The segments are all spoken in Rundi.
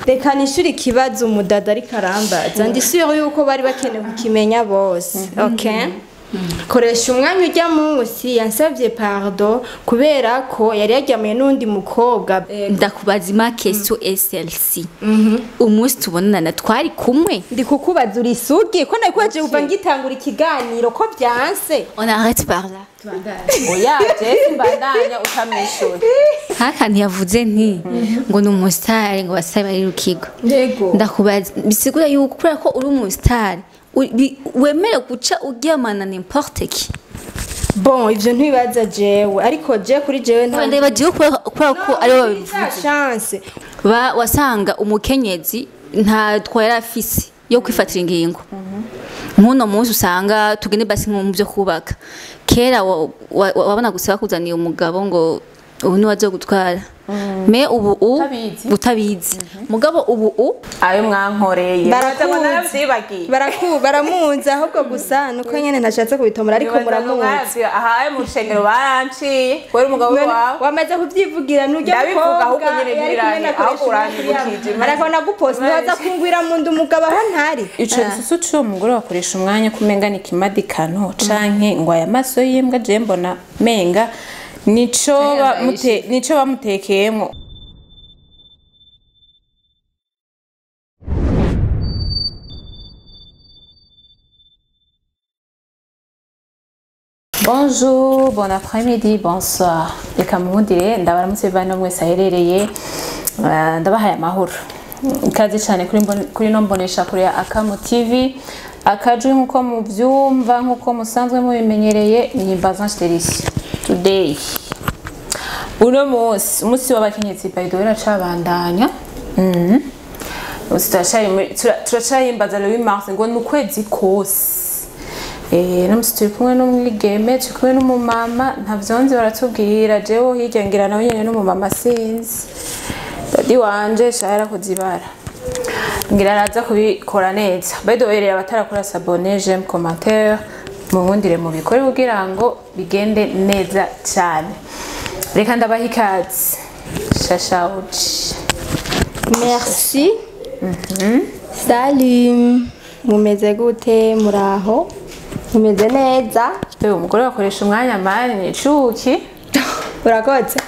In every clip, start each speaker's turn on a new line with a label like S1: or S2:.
S1: Reka nishuri ikibazo umudada ariko arambaza, ndi sure yuko bari bakeneye kukimenya bose. Okay, koresha umwanya ujya munsi yansabye pardon kubera ko yari yaryamye n'undi mukobwa.
S2: Ndakubaza ma question SLC, umunsi tubonana twari kumwe?
S1: Ndi kukubaza, uri isugi? Ko nakwaje kuva ngitangura ikiganiro ko byanse.
S2: On arrête par là.
S3: Oya, je simbandanya utamwishuye.
S2: Hakantu yavuze nti ngo ni umusitari, ngo basabe bari rukigo.
S1: Yego.
S2: Ndakubaza, bisigura yuko kubera ko uri umusitari wemerewe guca uryamana n'importe qui?
S1: Bon, ivyo ntibibaza jewe, ariko je kuri jewe nta
S2: Ndabagiye kubera ko aribo babivuze.
S1: Chance.
S2: Ba wasanga umukenyezi nta twari afise yo kwifatira ingingo. Nk'uno munsi usanga tugende basi nko mu byo kubaka, kera wabona gusa bakuzaniye umugabo ngo ubu ni wazo gutwara, me ubu
S3: Utabizi.
S2: Utabizi, mugabo ubu
S3: Ayo mwankoreye.
S1: Barakuzi.
S3: Naravyibagiye.
S1: Baraku baramunze ahubwo, gusa nuko nyene ntashatse kubitomora, ariko muramuzi.
S3: Aha ayo mu rushengero baranciye kubera umugabo
S1: None
S3: wawe.
S1: Wamaze kuvyivugira nurya.
S3: Ndabivuga, ahubwo nyene ntibiranye, ahubwo uranyibukije.
S1: Arakabona guposta, ntibaza kungwira mu nda umugabo aho ntari.
S3: Ico gisusu c'uwo mugore bakoresha umwanya kumenga ni ikimadikano canke ngo aya maso y'imbwa, je mbona menga nico nico bamutekeyemwo. Bonjour, bon après-midi, bonsoir. Reka munkundire ndabaramutse bano mwese aherereye, ndabahaye amahoro. Ikaze cyane kuri no mbonesha kure ya Akamu TV. Akajwi nkuko muvyumva, nkuko musanzwe mubimenyereye, ni Bazange Delicia. Today. Uno munsi, umunsi w'abakenyezi, by the way, uracabandanya. Umunsi turacahimbaza le 8 mars, ngo ni ukwezi kose. No musi turi kumwe n'umwigeme, turi kumwe n'umumama, ntavyonzi baratubwira, jewe hirya ngira nawe nyene n'umumama sinzi. Daddy wanje sha yarakoze ibara. Ngira araza kubikora neza. By the way rero, abatarakora s'abonner, j'aime, commentaire, mubundire mubikore kugira ngo bigende neza cyane. Reka ndabaha ikaze. Shashauji.
S1: Merci. Salut, mumeze gute? Muraho, mumeze neza?
S3: Ewe umugore bakoresha umwanya mani cuki.
S1: Urakoze.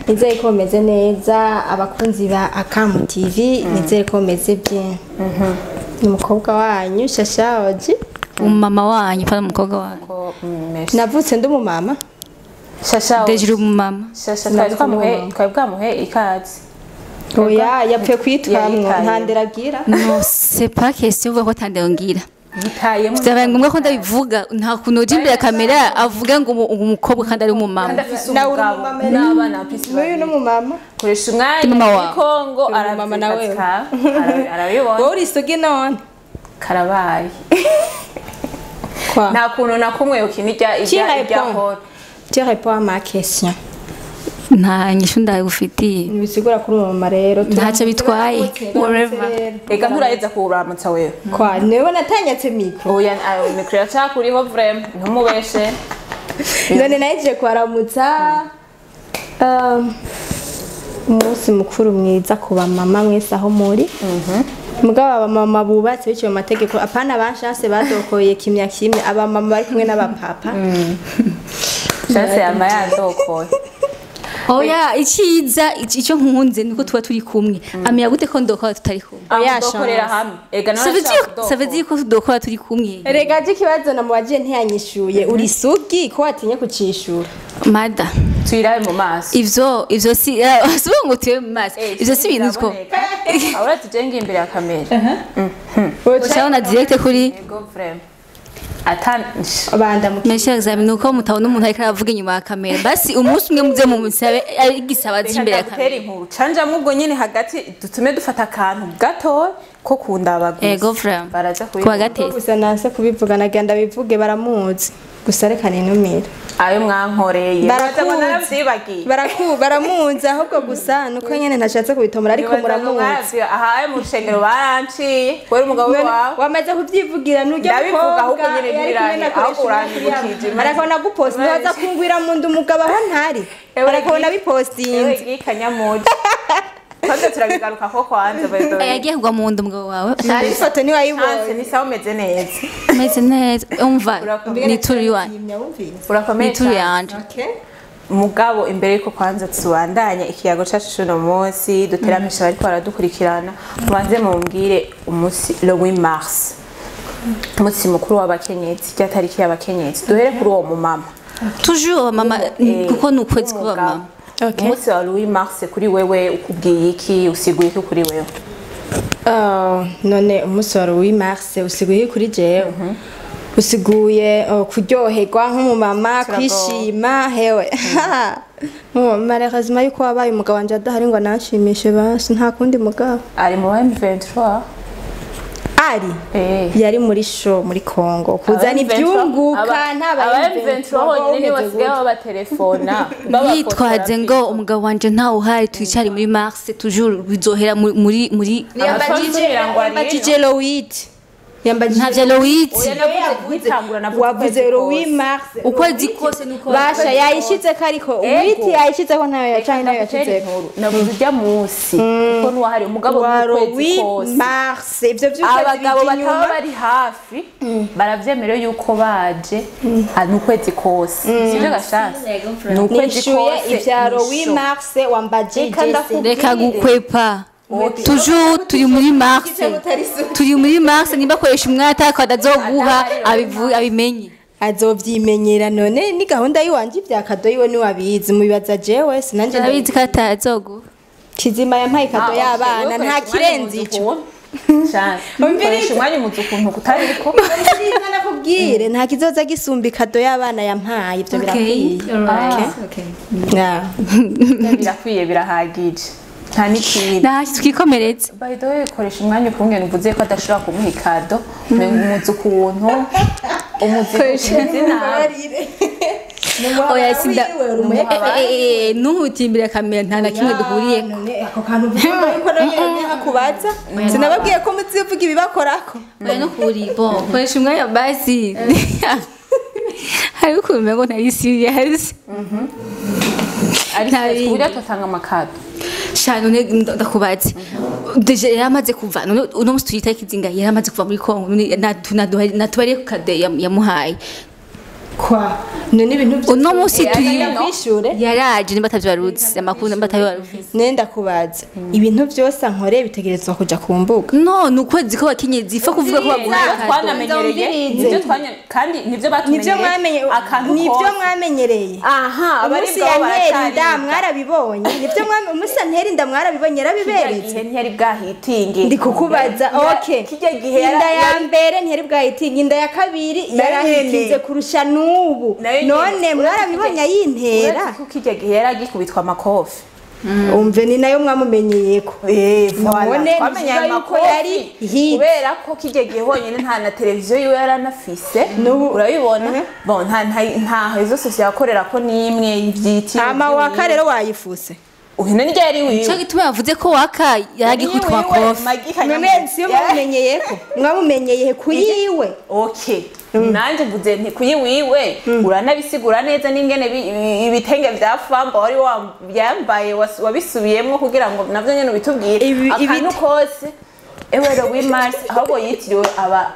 S1: Nizeye ko mumeze neza, abakunzi ba Akamu TV, nizeye ko mumeze bien. Ni umukobwa wanyu Shashaoji.
S2: Umumama wanyu, pana umukobwa wanyu.
S3: Ko merci.
S1: Navutse ndi umumama.
S3: Shasha.
S2: Deje uri umumama.
S3: Shasha, twari twamuhe ikaze.
S1: Oya, yapfuye kwitwamwo.
S3: Yayitaye.
S1: Nta nderagira.
S2: No, c'est pas question uvuga ko atandongira.
S3: Yitayemo.
S2: Byabaye ngombwa ko ndabivuga, nta kuntu uja imbere ya kamera avuga ngo umukobwa kandi ari umumama.
S3: Kandi afise
S1: Nawe uri
S3: umugabo
S1: umumama.
S3: n'abana afise.
S1: N'uyu ni umumama.
S3: Koresha umwanya
S2: Mama
S3: muri
S2: wawe.
S3: Kongo.
S1: Uri umumama nawe.
S3: Aravyikatika arabibona.
S1: Wowe uri isugi none?
S3: Karabaye.
S1: Kwa
S3: Nta kuntu na kumwe ukina irya
S1: Qui
S3: irya irya
S1: répond?
S3: horo.
S1: Tu réponds à ma question.
S2: Nta nyishu ndagufitiye.
S1: Ntibisigura kuri umumama rero.
S2: Ntacyo bitwaye. Whatever.
S3: Ega nturaheza kuramutsa wewe.
S1: Kwa niwe natanyatse micro.
S3: Oya, ayo micro iracakuriho, vraiment ntumubeshe.
S1: None nahejeje kubaramutsa. Umunsi mukuru mwiza ku bamama mwese aho muri. Mugabo abamama bubatse biciye mu mategeko, apana bashatse badokoye kimya kimwe, abamama bari kumwe n'abapapa.
S3: Chance yama yandokoye.
S2: Oya, iciza icyo nkunze nuko tuba turi kumwe, amenya gute ko ndokora tutari kumwe?
S1: Oya,
S3: Amudokorera
S1: chance.
S3: hamwe ega nawe.
S2: Ça veut dire ko tudokora turi kumwe.
S1: Rega je ikibazo namubajije ntiyanyishuye, uri sugi? Ko watinye kucishura?
S2: Mada.
S3: Tuyirabe mu maso.
S2: Ivyo si si ngo tuye mu maso, ivyo si ibintu two
S3: Ahora tujenge imbere ya kamera.
S2: ucabona direct kuri.
S3: Ego, vraiment ata
S1: Banda mu
S2: Mes chers amis, nuko mutabona umuntu ariko aravuga inyuma ya kamera, basi umunsi umwe muze mu musabe igisaba imbere ya
S3: gutera
S2: kamera.
S3: Inkuru canjamwo ubwo nyene hagati, dutume dufata akantu gato ko kundaba gusa.
S2: Ego, vraiment.
S3: Baraza
S2: Kuwa
S3: kubibona.
S2: gatesi.
S1: Gusa nanse kubivuga, nagira ndabivuge baramuzi, gusa reka ninumire.
S3: Ayo mwankoreye.
S1: Barakuzi.
S3: Naravyibagiye.
S1: Baraku baramunzi ahubwo, gusa nuko nyene ntashatse kubitomora, ariko muramuzi.
S3: Aha ayo mu rushengero baranciye kubera umugabo
S1: None
S3: wawe.
S1: Wamaze kuvyivugira nurya.
S3: Ndabivuga, ahubwo nyene ntibiranye, ahubwo uranyibukije.
S1: Arakabona guposta, ntibaza kungwira mu nda umugabo aho ntari.
S3: Ewe
S1: Arakabona
S3: ewe
S1: bipostinze.
S3: Gikanyamuji. Kwanza turabigaruka ko kwanza by the way.
S2: Yagiye kugwa mu nda umugabo wawe.
S1: Ifoto ntiwayibonye.
S3: Chance ni sawa, umeze neza.
S2: Meze neza, umva ni turi wanjye.
S3: Urakomeye
S2: Ni turi
S3: cyane.
S2: yanje.
S1: Okay.
S3: Mugabo imbere yuko kwanza tubandanya ikiyago cacu cuno munsi, duteramisha bariko baradukurikirana, mubanze mumbwire umunsi le 8 mars, umunsi mukuru w'abakenyezi, rya tariki y'abakenyezi, duhere kuri uwo mumama.
S2: Toujours mama, kuko ni ukwezi kuba mama.
S1: Okay.
S3: Umunsi wa 8 mars kuri wewe ukubwiye iki? Usiguye iki kuri wewe?
S1: Ah, none umunsi wa 8 mars usiguye kuri jewe, usiguye kuryoherwa nk'umumama, kwishima hewe. Malheureusement yuko wabaye umugabo wanje adahari ngo ananshimishe, basi nta kundi mugabo.
S3: Ari mu ba M23.
S1: Ari yari muri show muri Congo kuzana ivyunguka.
S3: Aba M23 honyine nibo basigaye babatelefona.
S2: Yitwaze ngo umugabo wanje ntawe uhari, twicare muri mars toujours, bizohera muri
S1: Yambajije le 8, yambajije.
S2: Ntavyo Loïc.
S1: Wavuze le 8 mars.
S2: Ukwezi kose nuko.
S1: Basha yayishizeko, ariko 8 yayishizeko, ntayo yacanke, ntayo yashizeko.
S3: Navuze ujya munsi kuko nuwahari umugabo
S1: wa
S3: n'ukwezi
S1: 8
S3: kose.
S1: mars ivyo vy'ukwezi
S3: Abagabo
S1: bija
S3: bataba
S1: inyuma.
S3: bari hafi baravyemerewe yuko baje, ni ukwezi kose, sivyo gashanse? Ni ukwezi
S1: Nishuye
S3: kose.
S1: ivya 8 mars wambajije.
S3: Reka ndakubwire.
S2: Reka gukwepa. Toujours turi muri mars, turi muri mars. Nimba akoresha umwanya atako adazoguha, abimenye.
S1: Azovyimenyera. None ni gahunda yiwanje, ivya cadeau yiwe niwabizi, mubibaza jewe sinanje.
S2: Arabizi ko atazoguha.
S1: Kizima yampaye cadeau y'abana, nta kirenze ico.
S3: Ukoresha umwanya umuzi ukuntu kutariko.
S1: Umviriza nakubwire, nta kizoza gisumba cadeau y'abana yampaye, ivyo birakwiye. Yeah.
S3: Birakwiye, birahagije, nta n'ikindi.
S2: Ntacyo, twikomeretse.
S3: By the way, koresha umwanya ukungene uvuze ko adashobora kumuha icadeau, umuzi ukuntu umuzi umuzi nabi.
S2: Oya, sinda ntuhutimbire kamera, nta na kimwe duhuriyeko.
S1: None ako kantu uvuga yuko none hakubaza, sinababwiye ko muzivuga ibibakorako?
S2: Oya, no kuri bon, koresha umwanya basi. Hari ukuntu umengo ntari serious.
S3: Ariko
S2: Nta bindi.
S3: kuburyo tutanga amacadeau.
S2: Sha, none ndakubaze, déjà yaramaze kuva. None uno musi tuyita ikizinga, yaramaze kuva muri Congo. None natubariye ku cadeau yamuhaye.
S1: Kwa none ibintu byose
S2: Uno musi turi
S1: kwishure.
S2: Yaraje, nimba atavyo baruzi amakuru, nimba atavyo baruzi.
S1: None ndakubaza, ibintu byose ankoreye bitegerezwa kuja ku mbuga?
S2: No, ni ukwezi kw'abakenyezi, ifa kuvuga ko baguhaye
S3: Nibyo
S2: cadeau.
S3: twanamenyereye, nibyo twanya kandi nibyo
S1: Nibyo
S3: batumenyereye.
S1: mwamenye.
S3: Akantu
S1: Nibyo
S3: kose.
S1: mwamenyereye.
S3: Aha
S1: Umunsi
S3: abaribwa bo
S1: yantera inda
S3: baracari.
S1: mwarabibonye, nibyo mwame. Umunsi antera inda mwarabibonye, yarabiberetse.
S3: Gihe ntiyari bwahitinge.
S1: Ndi kukubaza, okay.
S3: Kijya gihe
S1: Inda ya mbere ntiyari bwahitinge, inda ya kabiri
S3: Nayo
S1: yarahitinze
S3: nyene.
S1: kurusha n'ubu.
S3: Nayo nyene.
S1: None mwarabibonye ayintera?
S3: Uretse ko kijya gihe yari agikubitwa amakofi.
S1: Umve, ni nayo mwamumenyeyeko. None
S3: Twamenye ayo
S1: ntibivuga yuko
S3: makofi
S1: yari hit.
S3: kubera ko kijya gihe honyine nta na televiziyo yiwe yari anafise.
S1: N'ubu-
S3: Urabibona, bon, nta izo sosiyo yakorera ko n'imwe y'ivyiti.
S1: Hama waka rero wayifuse.
S3: Uhino niryo yari wiwe.
S2: Nico gituma yavuze ko waka yaragikubitwa kofi.
S1: None siyo mwamumenyeyeko? Mwamumenyeye kuyiwe.
S3: Okay, nanjye mvuze nti kuyi wiwe uranabisigura neza n'ingene ibitenge vya famba wari wambaye wabisubiyemwo kugira ngo navyo nyene ubitubwire. Akantu kose ewe le 8 mars ahubwo yitiriwe aba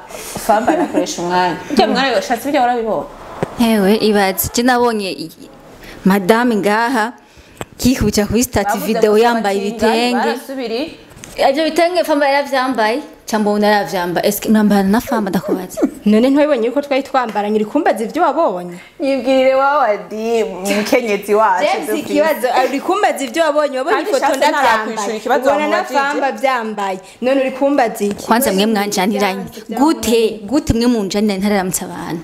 S3: famba. Anakoresha umwanya, ibyo mwana washatse, ibyo warabibonye.
S2: Hewe, ibaze je nabonye madame ngaha kikubita kuri stati video yambaye ibitenge.
S3: Barasubiri.
S2: Ivyo bitenge famba yaravyambaye, cambona yaravyambaye. Eske mwambana na famba, ndakubaza?
S1: None ntiwabibonye yuko twari twambaranye? Uri kumbaza ibyo wabonye?
S3: Nyibwirire wawe di mukenyezi wacu.
S1: James, ikibazo, uri kumbaza ibyo wabonye? Wabonye
S3: Kandi
S1: ifoto
S3: Chance
S1: ndabyambaye,
S3: ntarakwishura ikibazo
S1: ubona na
S3: wamubajije.
S1: famba byambaye, none uri kumbaza iki?
S2: Kwanza mwe mwanjaniranye gute? Gute mwe munjaniranye ntararamutse abantu?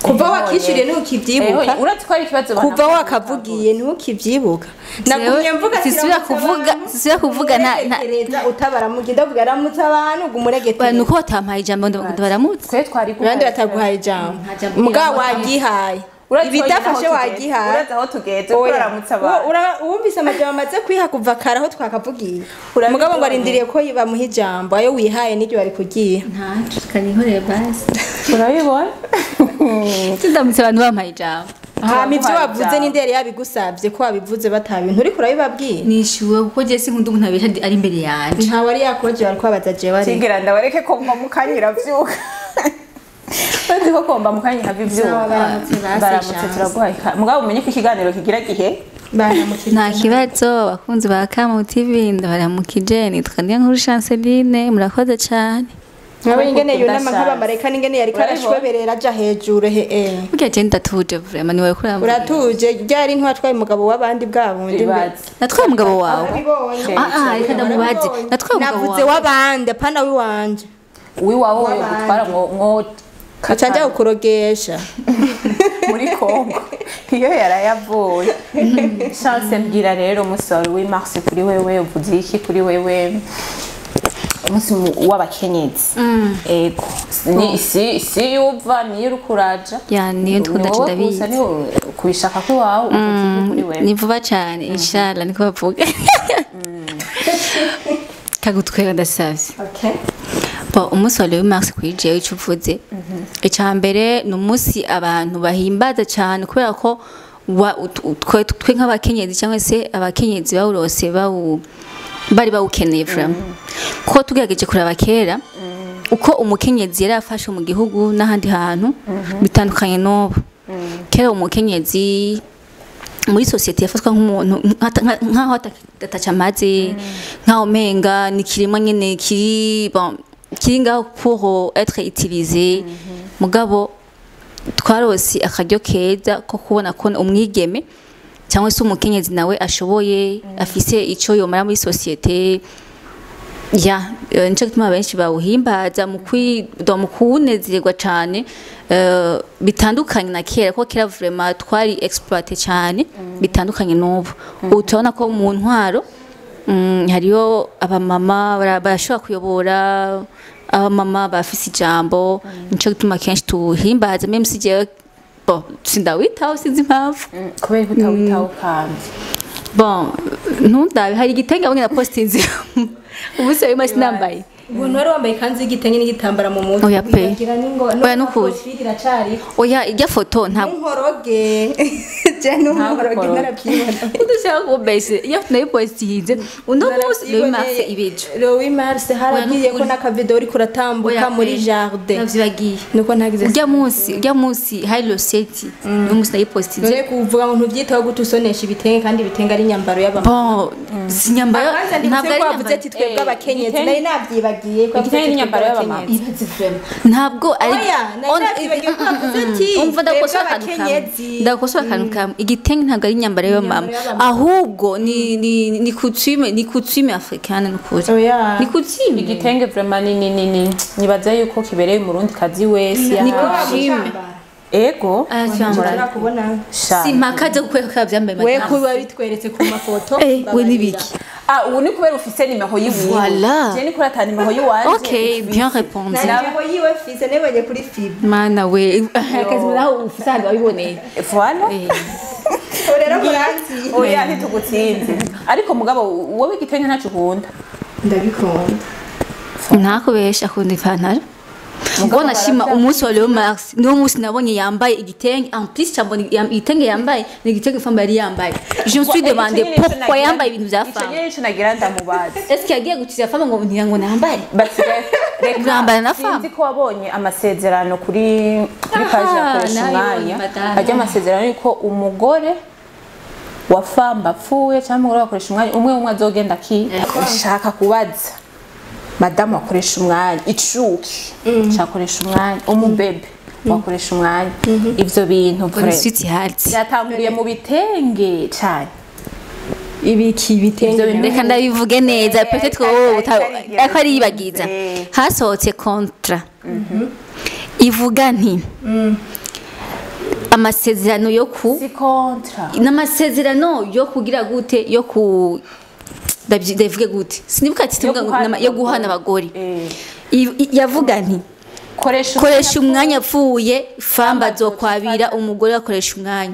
S1: Kuva wakishyuriye ntukibyibuka.
S3: Uretse ko ari ikibazo.
S1: Kuva wakavugiye ntukibyibuka. Nagumye mvuga ati
S2: Sisubira
S1: ramutsa
S2: kuvuga,
S1: abantu,
S2: sisubira kuvuga
S1: umuregetereza utabaramuka, ndavuga ramutsa abantu
S2: Ba
S1: umuregetereza.
S2: nuko batampaye ijambo ndabaramutse.
S3: Twe twari
S1: Abandi bataguhaye ijambo.
S2: Nta jambo.
S1: Mbwa wagihaye, ibidafashe wagihaye.
S3: Uretse aho tugeze
S1: Oya.
S3: kuramutsa abantu.
S1: Wumvise amajambo amaze kwiha kuva kare aho twakavugiye.
S3: Urabibonye.
S1: Mugabo ngo arindiriye ko bamuha ijambo, ayo wihaye n'iryo bari kugiha.
S2: Ntacu kanihoreye basi.
S3: Urabibona.
S2: Sindamutse abantu bampaye ijambo.
S1: Hama ivyo wavuze n'indere yabigusavye ko wabivuze batabintu uriko urabibabwira.
S2: Nishuwe kuko je sinkunda umuntu abesha ari imbere yanje.
S1: Ntawe ari yakoje bariko babaza jewe ari.
S3: Kigira ndabareke ko mba mukanyira vyuka. Bazi ko komba mukanyira vyuka. Baramutse turaguhaye. Mugabo umenye ko ikiganiro kigira gihe.
S1: Baramutse.
S2: Nta kibazo abakunzi ba Kamu TV ndabaramukije nitwa Niyonkuru Chanceline murakoze cyane.
S1: Nkabe ingene yunama nk'abamarayika n'ingene yariko arashweberera aja hejuru he.
S2: Burya je ndatuje vraiment ni wewe kuramba.
S1: Uratuje ryari ntwatwaye umugabo w'abandi bwa bundi mbe.
S2: Natwaye umugabo wawe. Reka ndamubaze. Natwaye umugabo wawe.
S1: Navuze w'abandi apana wiwanje.
S3: Wiwawe wowe gutwara ngo
S1: kacanja kukurogesha.
S3: Muri Kongo. Iyo yarayavuye. Chance mbwira rero umunsi wa mars kuri wewe uvuze iki kuri wewe? Umunsi w'abakenyezi. Ego. Ni si yuva ni urukuraja.
S2: Ya niyo ndikunda ndabizi.
S3: Kubishaka ko wawe kuri wewe.
S2: Ni vuba cyane inshallah niko bavuga. Kagutwera ndasavye.
S1: Okay.
S2: Bon umunsi wa 8 mars kuri jewe ico uvuze. Ica mbere ni umunsi abantu bahimbaza cyane kubera ko twe nk'abakenyezi cyangwa se abakenyezi bawurose bari bawukeneye vraiment. Kuko tugerageje kuraba kera uko umukenyezi yari afashe mu gihugu n'ahandi hantu bitandukanye n'ubu. Kera umukenyezi muri societe yafatwa nk'umuntu nkaho atacamaze nkaho menga ni kirimo nyene kiri bon kiri ngaho pour être utilisé. Mugabo twarose akaryo keza ko kubona ko umwigeme cyangwa se umukenyezi nawe ashoboye afise ico yomara muri societe. Ya nico gituma benshi bawuhimbaza mu kunezerwa cyane bitandukanye na kera ko kera vraiment twari exploité cyane bitandukanye n'ubu. Ubu turabona ko mu ntwaro hariyo abamama barashobora kuyobora, abamama bafise ijambo. Nico gituma kenshi tuhimbaza même si jewe bon sindawitaho sinzi impamvu
S3: kubera kutawitaho kandi
S2: bon ntundabe hari igitenge abonye na postinze ubusa ayo masi nambaye.
S1: Ubuntu wari wambaye ikanzu y'igitenge n'igitambara mu mutwe.
S2: Oya pe. Oya nukuri. Oya ijya foto ntabwo
S1: nkoroge. Je n'unkoroge narabyibona.
S2: Udushaka kubese iyo nayo postinze uno munsi le mars ibejo.
S1: Le mars haragiye ko nakavideo uri kuratambuka muri jardin.
S2: Navyibagiye.
S1: Nuko ntagize.
S2: Ujya munsi hari le 7 no munsi nayo postinze.
S1: None kuvuga ngo ntuvyitaho gutusonesha ibitenge kandi ibitenge ari nyambaro y'abamama.
S2: Bon si nyambaro
S1: ntabwo ari wavuze ati twebwe abakenyezi nari navyibagiye.
S3: Igitenge n'inyambaro y'abamama.
S2: Ntabwo ari umva ndakosora akantu kamwe. Igitenge ntabwo ari inyambaro y'abamama ahubwo ni coutume, ni coutume africaine nukuri. Ni coutume.
S3: Igitenge vraiment ni nibaza yuko kibereye umurundi kazi wese.
S2: Ni coutume.
S3: Ego.
S2: Si mpaka zo kukweka byambaye
S1: we kuba bitweretse ku mafoto.
S2: We nibiki.
S3: Ah ubu ni kubera ufise nimero yiwe.
S2: Voilà.
S3: Je ni kuri ata nimero yiwanje.
S2: OK, bien répondu.
S1: Nimero yiwe fise nebonye kuri fibre.
S2: Mana we akazi naho ufise ahantu wabiboneye.
S3: Voilà.
S1: Rero muranzi.
S3: Oya ntitugutsinze. Ariko mugabo wowe igitenge ntaco ukunda.
S1: Ndabikunda.
S2: Ntakubesha akunda ipantaro. Mugabo nashima umunsi wa 8 mars niwo munsi nabonye yambaye igitenge en plus cyambonye igitenge yambaye ni igitenge famba yari yambaye. Je me suis demandé pourquoi yambaye ibintu bya famba.
S3: Ico nyene nagira ndamubaza.
S2: Est-ce qu'il yagiye gutiza famba ngo ngira ngo nambare?
S3: Reka
S2: na famba.
S3: Sinzi ko wabonye amasezerano kuri page ya Koresha Umwanya. Ajya amasezerano yuko umugore wa famba apfuye cyangwa umugore wakoresha umwanya umwe umwe azogenda ki shaka kubaza. Madamu wakoresha umwanya icuki cyakoresha umwanya umubebe wakoresha umwanya ivyo bintu byatanguriye mu bitenge cyane
S1: ibiki bitenge
S2: reka ndabivuge neza peut-être wowe ariko aribagiza hasohotse contrat ivuga nti amasezerano yo ku
S3: si contrat
S2: n'amasezerano yo kugira gute yo ku ndavuge gute sinibuka ati tuvuga yo guhana abagore yavuga nti koresha umwanya apfuye famba zokwabira umugore akoresha umwanya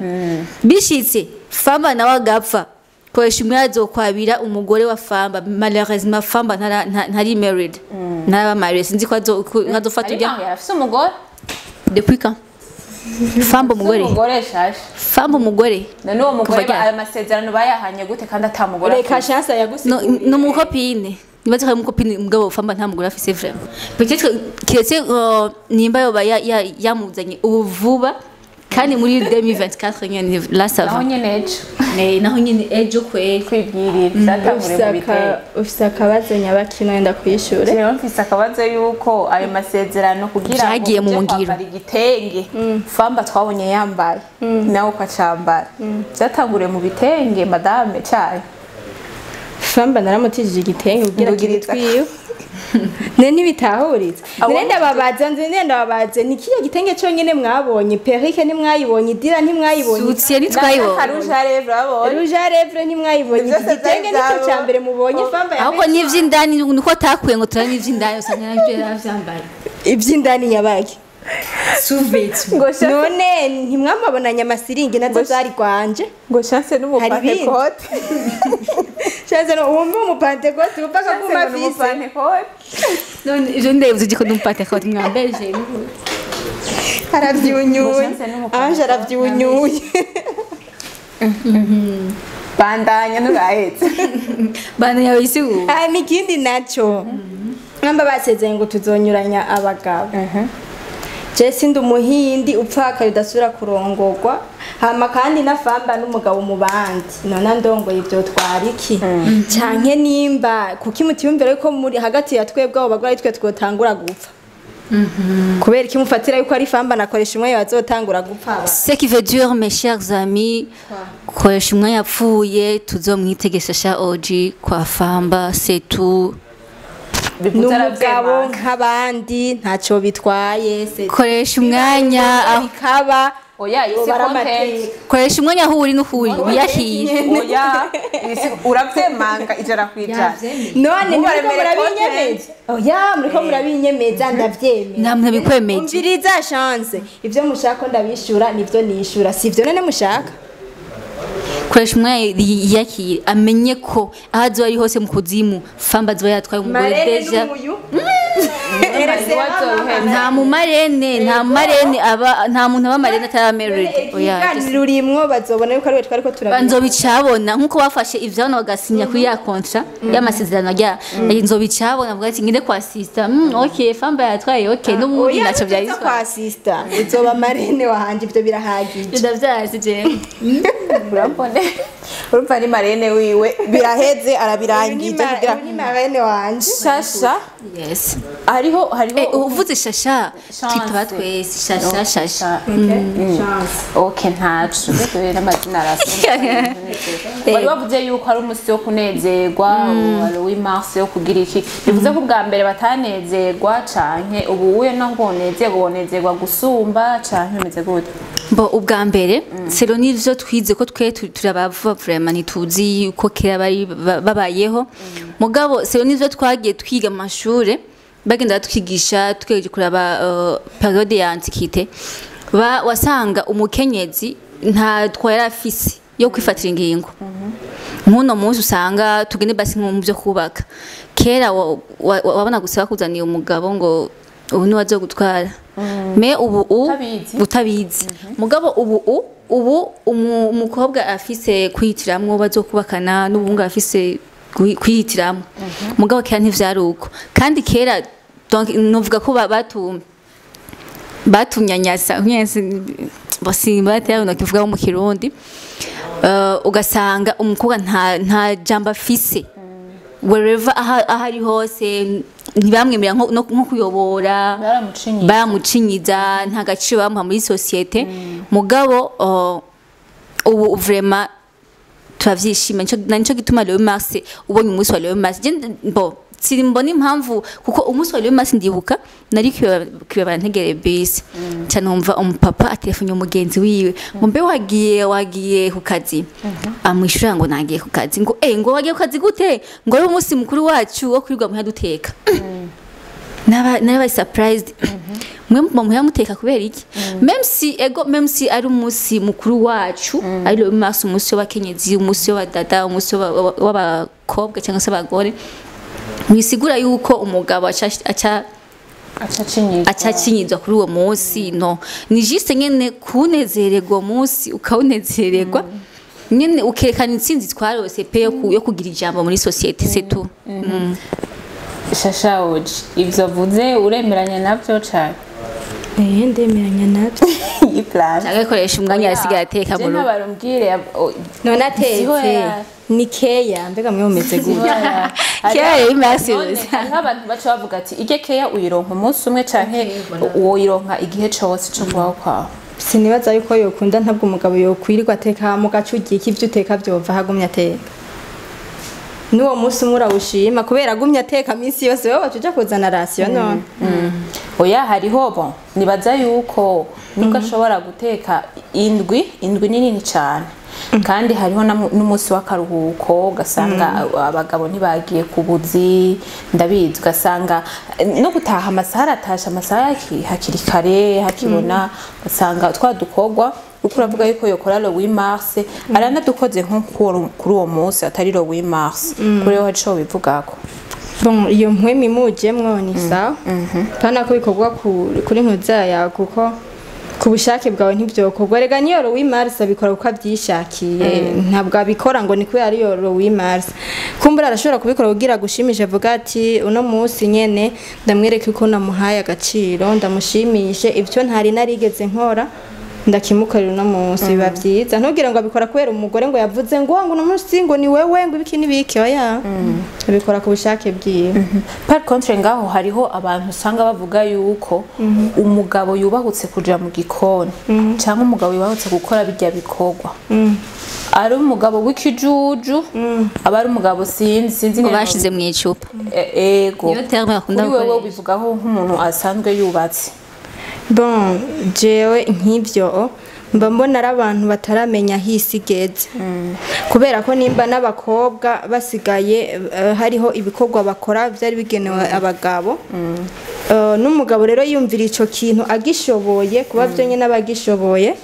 S2: bishitse famba nawe agapfa koresha umwanya zokwabira umugore wa famba malheureusement famba ntari married ntaraba married sinzi ko azofata
S3: ujya yarafise umugore
S2: depuis quand Famba umugore.
S3: Umugore shasha.
S2: Famba umugore.
S3: None uwo mugore
S2: Kuva ryari?
S3: ayo masezerano bayahanye gute kandi atamugore?
S1: Reka Chance yagusiguriye.
S2: No, ni umukopine. Nibaze ko ari umukopine, mugabo Famba nta mugore afise vraiment. Peut-être kiretse nimba yoba yamuzanye ubu vuba kandi muri 2024 nyene, là ça
S3: Naho
S2: va.
S3: nyene ejo.
S2: Naho nyene ejo kweri.
S3: Kwibwirira byatanguriye mu bitenge.
S1: Ufise akabazo nyabakino wenda kwishure?
S3: Jewe mfise akabazo yuko ayo masezerano kugira ngo
S2: Vyagiye mu
S3: uje
S2: ngiro.
S3: kwambara igitenge Famba twabonye yambaye nawe ukacambara, byatanguriye mu bitenge, madame cyayo?
S1: Famba naramutijije igitenge kugira
S3: Ndugiriza.
S1: twiwe ne ntibitahuritse.
S3: Abo-
S1: None ndababaza, nzi nde ndababaze, ni kiya gitenge cyonyine mwabonye? Perruque ntimwayibonye, dira ntimwayibonye?
S2: Soutien ntitwayibonye.
S3: Rouge à lèvres babonye.
S1: Rouge à lèvres ntimwayibonye.
S3: Ivyo
S1: Iki gitenge nicyo
S3: vyari
S1: cya mbere mubonye Famba
S2: Ahubwo n'ivy'indani niko atakuye ngo turabe n'ivy'indani, usanga navyo yaravyambaye.
S1: Iby'indani nyabaki?
S2: Sous-vêtements.
S3: Ngo Chance.
S1: None ntimwamabonanye amasiringi? Nazo zari gwanje.
S3: Ngo Chance
S1: Hari ibindi.
S3: n'umupantekote.
S1: Chance no wumva umupantekote upfa akaguma
S3: Chance ngo
S1: afise.
S3: N'umupantekote.
S2: None ivyo ndebye ugiko n'umupate ko mwambeje.
S1: Arabyunyuye.
S3: Chance n'umupantekote.
S1: Ange arabyunyuye.
S3: Bandanya nturahetse.
S2: Bana yawe isi.
S1: Hanyuma ikindi nacyo, namba basezeye ngo tuzonyuranya abagabo, je sindi umuhindi upfakaye udasubira kurongorwa. Hama kandi nafamba n'umugabo mu bandi, none ndongoye ibyo twara iki? Canke nimba kuki mutiyumvira yuko muri hagati ya twebwe abo bagore ari twe twotangura gupfa? Kubera iki mufatira yuko ari Famba nakoresha umwe bazotangura gupfa aba?
S2: Ce qui veut dire, mes chers amis, koresha umwanya yapfuye tuzomwitegesha sha OG kwa Famba, c'est tout.
S1: N'umugabo nk'abandi, ntacyo bitwaye, c'est
S2: Koresha umwanya aho
S1: bikaba
S3: Oya, isi
S1: yobara
S3: content.
S1: amateka.
S2: Koresha umwanya aho uri n'ukuri wiyakire.
S3: Oya, uravyemanga 100%.
S1: None muriko
S3: Mubaremere.
S1: murabinyemeza? Oya, muriko murabinyemeza, ndavyemera.
S2: Nta muntu abikwemeje.
S1: Umviriza Chance, ivyo mushaka ko ndabishura nivyo nishura, sivyo? None mushaka
S2: Koresha umwanya yiyakire, amenye ko aho azoba ari hose mu kuzimu Famba azoba yatwaye umugore
S1: Marene
S2: déjà.
S1: n'umuyu.
S2: Nta mu marraine aba, nta muntu aba marraine atari married, oya.
S1: Ikiganiro urimwo, bazobona yuko ariwe twariko turabona.
S2: Nzobicabona nkuko bafashe ivyabona bagasinya kuri ya contrat y'amasezerano rya nzobicabona, avuga ati ngende kwa sister, okay, Famba yatwaye, okay, n'ubundi
S1: Oya,
S2: ntacyo byari.
S1: utaza kwa sister, uzoba marraine wanje, ivyo birahagije.
S2: Ndavyazi jewe.
S3: Urambone, urumva ni marraine wiwe, biraheze, arabirangije kugira
S1: Uyu ni marraine wanje.
S3: Shasha.
S2: Yes.
S3: Hariho
S2: Uvuze Shasha.
S3: Chance.
S2: Twitaba twese Shasha, Shasha.
S3: Chance. Okay, ntacu rero n'amazina arasa. Wari wavuze yuko ari umunsi wo kunezerwa, wari w'Mars yo kugira iki, bivuze ko ubwa mbere batanezerwa, canke ubu uye naho bonezerwa, bonezerwa gusumba, canke bimeze gute?
S2: Bo ubwa mbere sero n'ivyo twize ko twe turabava vraiment, ntituzi uko kera bari babayeho, mugabo sero n'ivyo twagiye twiga mu mashure, bagenda batwigisha twegeje kuraba période ya antiquité, wasanga umukenyezi nta twari afise yo kwifatira ingingo nk'uno munsi. Usanga tugende basi nko mu byo kubaka, kera wabona gusa bakuzaniye umugabo ngo ubu niwe azogutwara, mais ubu
S3: Utabizi.
S2: Utabizi, mugabo ubu umukobwa afise kwihitiramwo bazokubakana, n'ubuhungu afise kwihitiramwo, mugabo kera ntivyari uko. Kandi kera donc novuga ko batunyanyasa simba kivuga mu Kirundi, ugasanga umukobwa nta jambo afise wherever aho ari hose, ntibamwemerera nko kuyobora.
S3: Baramucinyiza.
S2: Baramucinyiza, nta gaciro bamuha muri société. Mugabo ubu vraiment turavyishima. Nico gituma le mars, ubonye umunsi wa le mars, bo simbona impamvu, kuko umunsi wa le mars ndibuka nari kwibabara ntegere bisi cyane, numva umupapa atelefone umugenzi wiwe ngo mbe wagiye ku kazi? Amwishura ngo nagiye ku kazi, ngo ngo wagiye ku kazi gute? Ngo ari umunsi mukuru wacu wo kwirirwa muhira duteka. Naba surprised, mwe muba muhira muteka kubera iki? Même si ego, même si ari umunsi mukuru wacu, ari le mars, umunsi w'abakenyezi, umunsi w'abadada, umunsi w'abakobwa cyangwa se abagore, mwisigura yuko umugabo aca Aca acinyizwa kuri uwo munsi. No ni juste nyene kunezererwa uwo munsi, ukawunezererwa nyene, ukerekana intsinzi twarose pe yo kugira ijambo muri société, c'est tout.
S3: Shasha Oji, ivyo avuze uremeranya navyo cane?
S1: Eh, ndemeranya nabyo.
S3: Iyi plan.
S2: Agakoresha umwanya yasigaye ateka mu rugo.
S3: Nabarumbwire.
S1: None atetse ni keya, mbega mwe mumeze gute?
S2: Keya yari.
S3: Hariho abantu baca bavuga ati ijye keya uyironka umunsi umwe canke uwoyironka igihe cose co kubaho kwawe?
S1: Sinibaza yuko yokunda, ntabwo umugabo yokwirirwa ateka mu gace ugiye ivyo uteka vyova hagumye ateka. N'uwo munsi umwe urawushima kubera agumye ateka minsi yose, wowe waca uja kuzana ration none.
S3: Oya, hariho, bon, nibaza yuko nubwo ashobora guteka indwi, indwi ni nini cyane, kandi hariho n'umunsi w'akaruhuko, ugasanga abagabo ntibagiye ku buzi, ndabizi, ugasanga no gutaha amasaha aratashe amasaha hakiri kare hakibona, ugasanga twa dukorwa uko uravuga yuko yokora le 8 mars aranadukoze nko kuri uwo munsi atari le 8 mars, kuri ho haco bivugako.
S1: Bon, iyo mpwemu imujemwo ni sawa, pana ko bikorwa kuri ntuzaya, kuko ku bushake bwawe ntibyokorwa. Rega niyo le 8 mars abikora kuko abyishakiye, ntabwo abikora ngo ni kubera ariyo le 8 mars. Kumbura arashobora kubikora kugira gushimisha, avuga ati uno munsi nyene ndamwereke ko namuhaye agaciro, ndamushimishe, ibyo ntari narigeze nkora ndakimukorera uno munsi. Biba byiza, ntugire ngo abikora kubera umugore ngo yavuze ngo uno munsi ngo ni wewe, ngo ibiki n'ibiki. Oya, abikora ku bushake bwiwe.
S3: Par contre ngaho hariho abantu usanga bavuga yuko umugabo yubahutse kuja mu gikoni cyangwa umugabo yubahutse gukora bijya bikorwa ari umugabo w'ikijuju, aba ari umugabo sinzi
S2: ngo bashize mu icupa.
S3: Ego.
S2: Niyo terme bakunda
S3: Kuri wewe
S2: gukoresha.
S3: ubivugaho nk'umuntu asanzwe yubatse?
S1: Bon, jewe nk'ivyo mba mbona ari abantu bataramenya aho isi igeze, kubera ko nimba n'abakobwa basigaye hariho ibikorwa bakora byari bigenewe abagabo, n'umugabo rero yumvira ico kintu agishoboye kuba byo nyine aba agishoboye.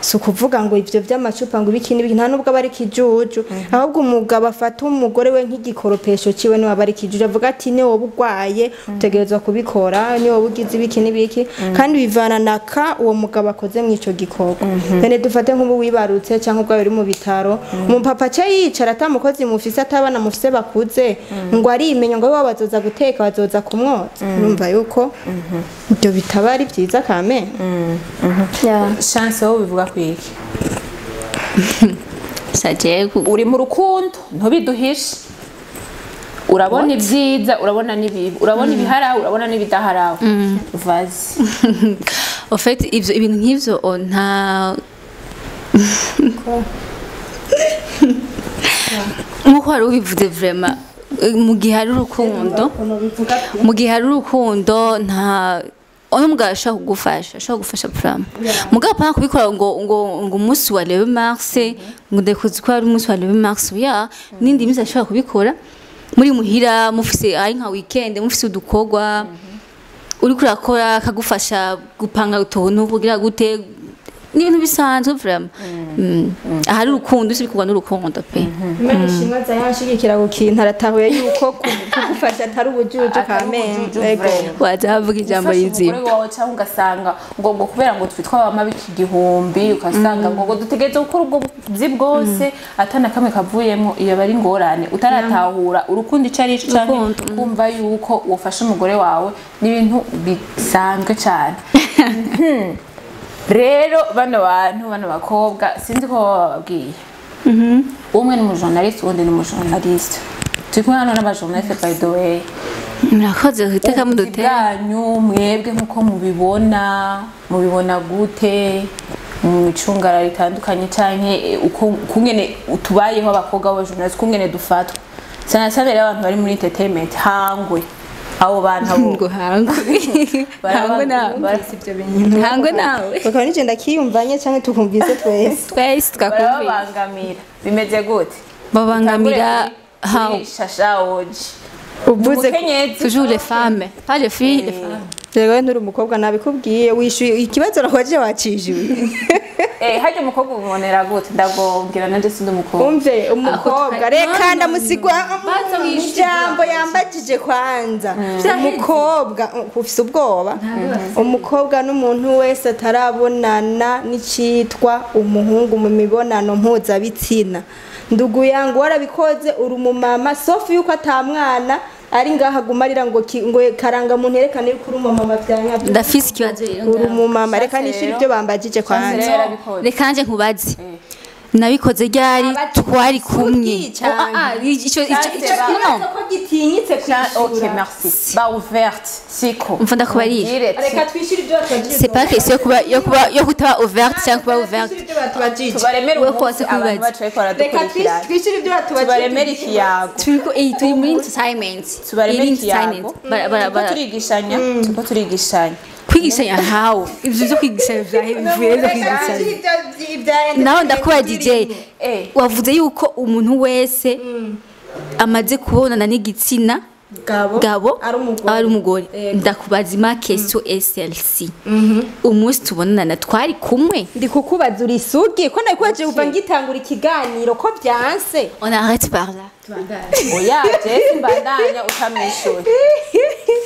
S1: Si ukuvuga ngo ibyo by'amacupa ngo ibiki n'ibiki, nta nubwo aba ari ikijuju, ahubwo umugabo afata umugore we nk'igikoropesho ciwe niwe aba ari ikijuju, avuga ati ni wowe urwaye utegerezwa kubikora, ni wowe ugize ibiki n'ibiki. Kandi bivana na ka uwo mugabo akoze mu ico gikorwa. Bene dufate nk'ubu wibarutse cyangwa ubwawe uri mu bitaro, umupapa aca yicara atamukozi mufise, atabana mufise bakuze, ngo arimenya ngo wowe bazoza guteka, bazoza kumwotsa, urumva yuko ibyo bitaba ari byiza kame. Yeah.
S3: Chance, wowe bivuga kwiki?
S2: Saje.
S3: Uri mu rukundo, ntubiduhishe, urabona ibyiza, urabona n'ibibi, urabona ibiharawe, urabona n'ibidaharawe, vas-y.
S2: En fait ivyo ibintu nk'ivyo nta nkuko wari ubivuze vraiment, mu gihe hari urukundo, mu gihe hari urukundo nta ono mugabo ashobora kugufasha, ashobora gufasha vraiment, mugabo apana kubikora ngo umunsi wa le mars, ngo ndekuzi ko ari umunsi wa le mars ya n'indi minsi. Ashobora kubikora muri muhira, mufise ari nka weekend, mufise udukorwa uriko urakora, akagufasha gupanga utuntu kugira gute, ni ibintu bisanzwe vraiment. Ahari urukundo isi bikorwa n'urukundo pe.
S1: Imana ishimwe aza yanshigikira ku kintu, aratahuye yuko kugufasha atari ubujuju.
S3: Atari
S1: Kameme.
S3: ubujuju,
S1: Ego.
S3: vraiment.
S2: Waza havuga ijambo
S3: Gufasha
S2: rizima.
S3: umugore wawe, cyangwa ugasanga ngo kubera ngo twitwa abama b'iki gihumbi, ugasanga ngo dutegereze gukora ubwo buzi bwose atana kamwe kavuyemo, iyo aba ari ingorane utaratahura urukundo icyo ari cyo canke
S2: Urukundo,
S3: kumva yuko wofasha umugore wawe n'ibintu bisanzwe cyane. Rero bano bantu, bano bakobwa, sinzi ko baba bababwiye, umwe ni umujournaliste, uwundi ni umujournaliste, turi kumwe hano n'abajournaliste, by the way.
S2: Murakoze iteka
S3: Ubuzi
S2: mudutera.
S3: bwanyu mwebwe nk'uko mubibona, mubibona gute mu micungara ritandukanye canke uko kungene tubayeho abakobwa b'abajournaliste, kungene dufatwa sana sana rero abantu bari muri entertainment, hangwe abo bantu abo
S2: Ngo hangwe, hangwe nawe.
S1: Ibyo bintu
S2: Hangwe nawe.
S1: Bakaba nije ndakiyumvanye canke tukumvise twese?
S2: Twese twakumvise.
S3: Barababangamira, bimeze gute?
S2: Babangamira how?
S3: Shasha Oji.
S1: Uvuze
S3: Umukenyezi.
S2: Toujours les femmes, pas les filles, les femmes.
S1: Rero nturi umukobwa, nabikubwiye, wishyuye ikibazo nakwaje, wacishyuye.
S3: Harya umukobwa ubonera gute? Ndagobwira nanje sindi umukobwa.
S1: Umve, umukobwa, reka ndamusigwa
S2: Baza wishyure.
S1: Ijambo yambajije kwanza. Umukobwa ufise ubwoba, umukobwa n'umuntu wese atarabonana n'icitwa umuhungu mu mibonano mpuzabitsina. Ndugu yangu, warabikoze, uri umumama, sauf yuko atamwana ari ngaha aguma arira ngo ngo karanga muntu yerekane yuko uri umumama vya nyabyo.
S2: Ndafise ikibazo rero
S1: Uri
S2: ngaho.
S1: umumama. Reka nishyure ibyo bambajije kwanza.
S3: Rero yarabikoze.
S2: Reka nanje nkubaze, nabikoze ryari? Twari kumwe?
S1: Sugi canke?
S2: Ah, ah, ico
S1: Ikibazo
S2: no.
S1: ko gitinyitse
S3: Ok,
S1: kwishura.
S3: merci. Ba ouverte, siko.
S2: Umva, ndakubarira.
S3: Ubwire ati,
S1: Reka twishyure ibyo batubajije.
S2: C'est pas question yo kutaba ouverte cyangwa kuba ouverte.
S1: Twishyure ibyo batubajije.
S3: Tubaremere
S2: Wewe
S3: umunsi
S2: kose
S3: abantu
S2: kubibaza.
S3: bacu bariko
S1: Reka
S3: baradukurikirana.
S1: twishyure ibyo batubajije.
S3: Tubaremere ikiyago.
S2: Turiko turi muri entertainment.
S3: Tubaremere
S2: Iri
S3: ikiyago.
S2: entertainment.
S3: Turiko turigishanya, turiko turigishanya.
S2: Kwigishanya hawo ivyo vyo kwigishanya vyahe bivuye zo
S1: Reka
S2: kwigishanya?
S1: twishyure ibya
S2: Naho ndakuba DJ, wavuze yuko umuntu wese amaze kubonana n'igitsina
S1: gabo
S2: gabo
S1: ari umugore.
S2: Ari umugore.
S1: Yego.
S2: Ndakubaza ima question SLC, umunsi tubonana twari kumwe?
S1: Ndi kukubaza, uri isugi? Ko nabikubaje kuva ngitangura ikiganiro, ko byanse.
S2: On arrête par là.
S3: Oya, je simbandanya utamwishuye.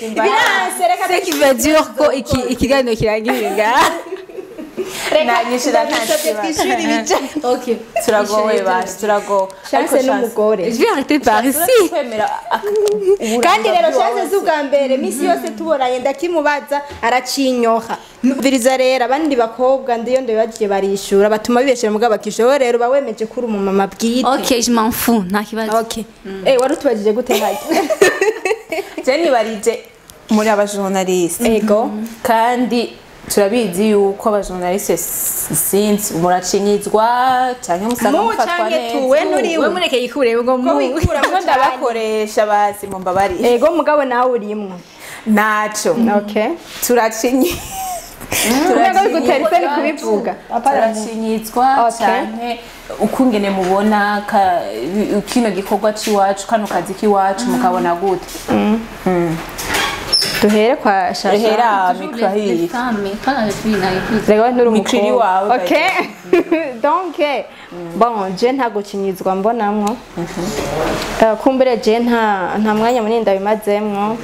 S1: Biranse, reka.
S2: Ce qui veut dire ko ikiganiro kirangirira ngaha.
S3: Nanyishura nta
S1: Ndagusabye
S3: kibazo.
S1: twishyure ibijya.
S2: Okay.
S3: Turagowe basi, turagowe.
S1: Chance n'umugore.
S2: Je vais arrêter par ici.
S3: Kwemera.
S1: Kandi rero Chance si ubwa mbere, misi yose tuboranye ndakimubaza aracinyoha. Numviriza rero, abandi bakobwa ndiyo ndabibagiye barishura, batuma bibeshera mugabo bakishyura. Wowe rero uba wemeje ko uri umumama bwite.
S2: Ok, je m'en fous, nta kibazo.
S1: Okay. Wari utubajije gute hajya?
S3: Je nibarije muri abajournaliste.
S1: Ego.
S3: Kandi turabizi yuko abajournaliste, sinzi, muracinyizwa canke musanga
S1: Mu
S3: mufatwa
S1: canke
S3: neza.
S1: tu, we nturiwe.
S2: We mureke yikure ngo
S1: Ko
S2: mu
S1: wikuramo
S3: Ko ndabakoresha bazi, mumbabarire.
S1: Ego, mugabo nawe urimwo.
S3: Naco.
S1: Okay.
S3: Turacinyi
S1: Kubera ko bigutera isoni kubivuga.
S3: Turacinyizwa
S1: Okay.
S3: canke ukungene mubona kino gikorwa c'iwacu, kano kazi k'iwacu, mukabona gute?
S1: Duhere kwa Shasha.
S3: Hera micro hiyi.
S1: Rega nturi
S3: Micro iri
S1: umukobwa.
S3: iwawe.
S1: Okay. Donc bon, je nta gucinyizwa mbonamwo. Kumbure je nta mwanya munini ndabimazemwo.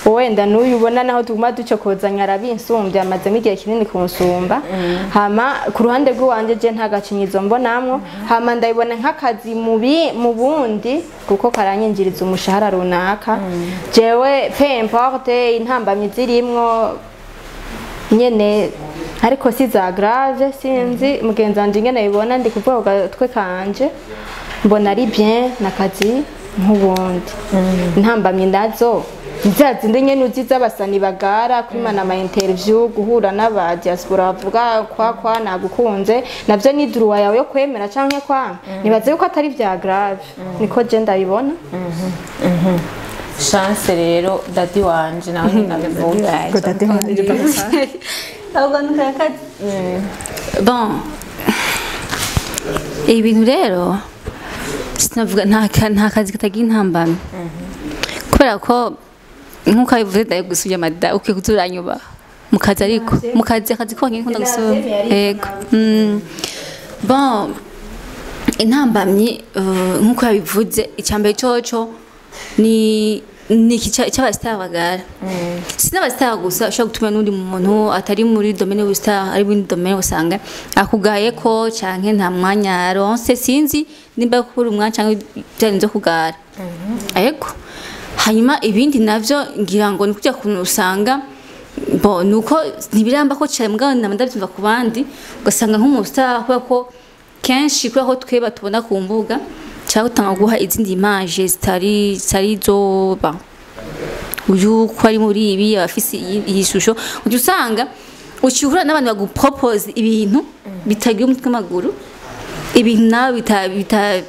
S1: Wenda n'uyu ubona naho tuguma ducokozanya arabinsumbya, amazemo igihe kinini kunsumba. Hama ku ruhande rw'iwanje, je nta gacinyizo mbonamwo. Hama ndabibona nk'akazi mubi mu bundi, kuko karanyinjiriza umushahara runaka. Jewe peu importe intambamyi zirimwo nyene, ariko si za grave. Sinzi mugenzi wanje ingene abibona, ndi kuvuga ku gatwe kanje, mbona ari bien nakazi nk'ubundi. Intambamyi nazo ni za zindi nyene uzi z'abasani bagara kwimana ama interview, guhura n'aba diaspora bavuga kwa nagukunze, navyo ni droit yawe yo kwemera canke kwanga. Nibaze yuko atari vya grave, niko je ndabibona.
S3: Chance rero, dadi wanje nawe nyine abivuga.
S2: Bon, ibintu rero sinavuga nta kazi katagira intambamyi, kubera ko nk'uko abivuze, ndaye gusubya amada ukwiye kuzuranyuba mu kazi, ariko mu kazi, akazi konyine nkunda gusubya. Yego. Bon, intambamyi, nk'uko yabivuze, icyambere coco ni iki cy'abastar bagara. Si n'abastar gusa, ushobora gutuma n'undi muntu atari muri domaine y'ubustar, ari muri domaine, usanga akugaye ko canke nta mwanya aronse. Sinzi nimba kubura umwanya canke byarinze kugara. Yego. Hanyuma ibindi navyo ngira ngo ni kujya kuntu usanga, bo nuko ntibiramba ko cyane, mugabo nama ndabyumva ku bandi, ugasanga nk'umustar, kubera ko kenshi, kubera ko twe batubona ku mbuga, cyangwa utanga guha izindi image zitari zo ba uyu ko ari muri ibi, abafise iyi shusho, ujya usanga ucihura n'abantu bagupropose ibintu bitagira umutwe n'amaguru, ibintu nawe bita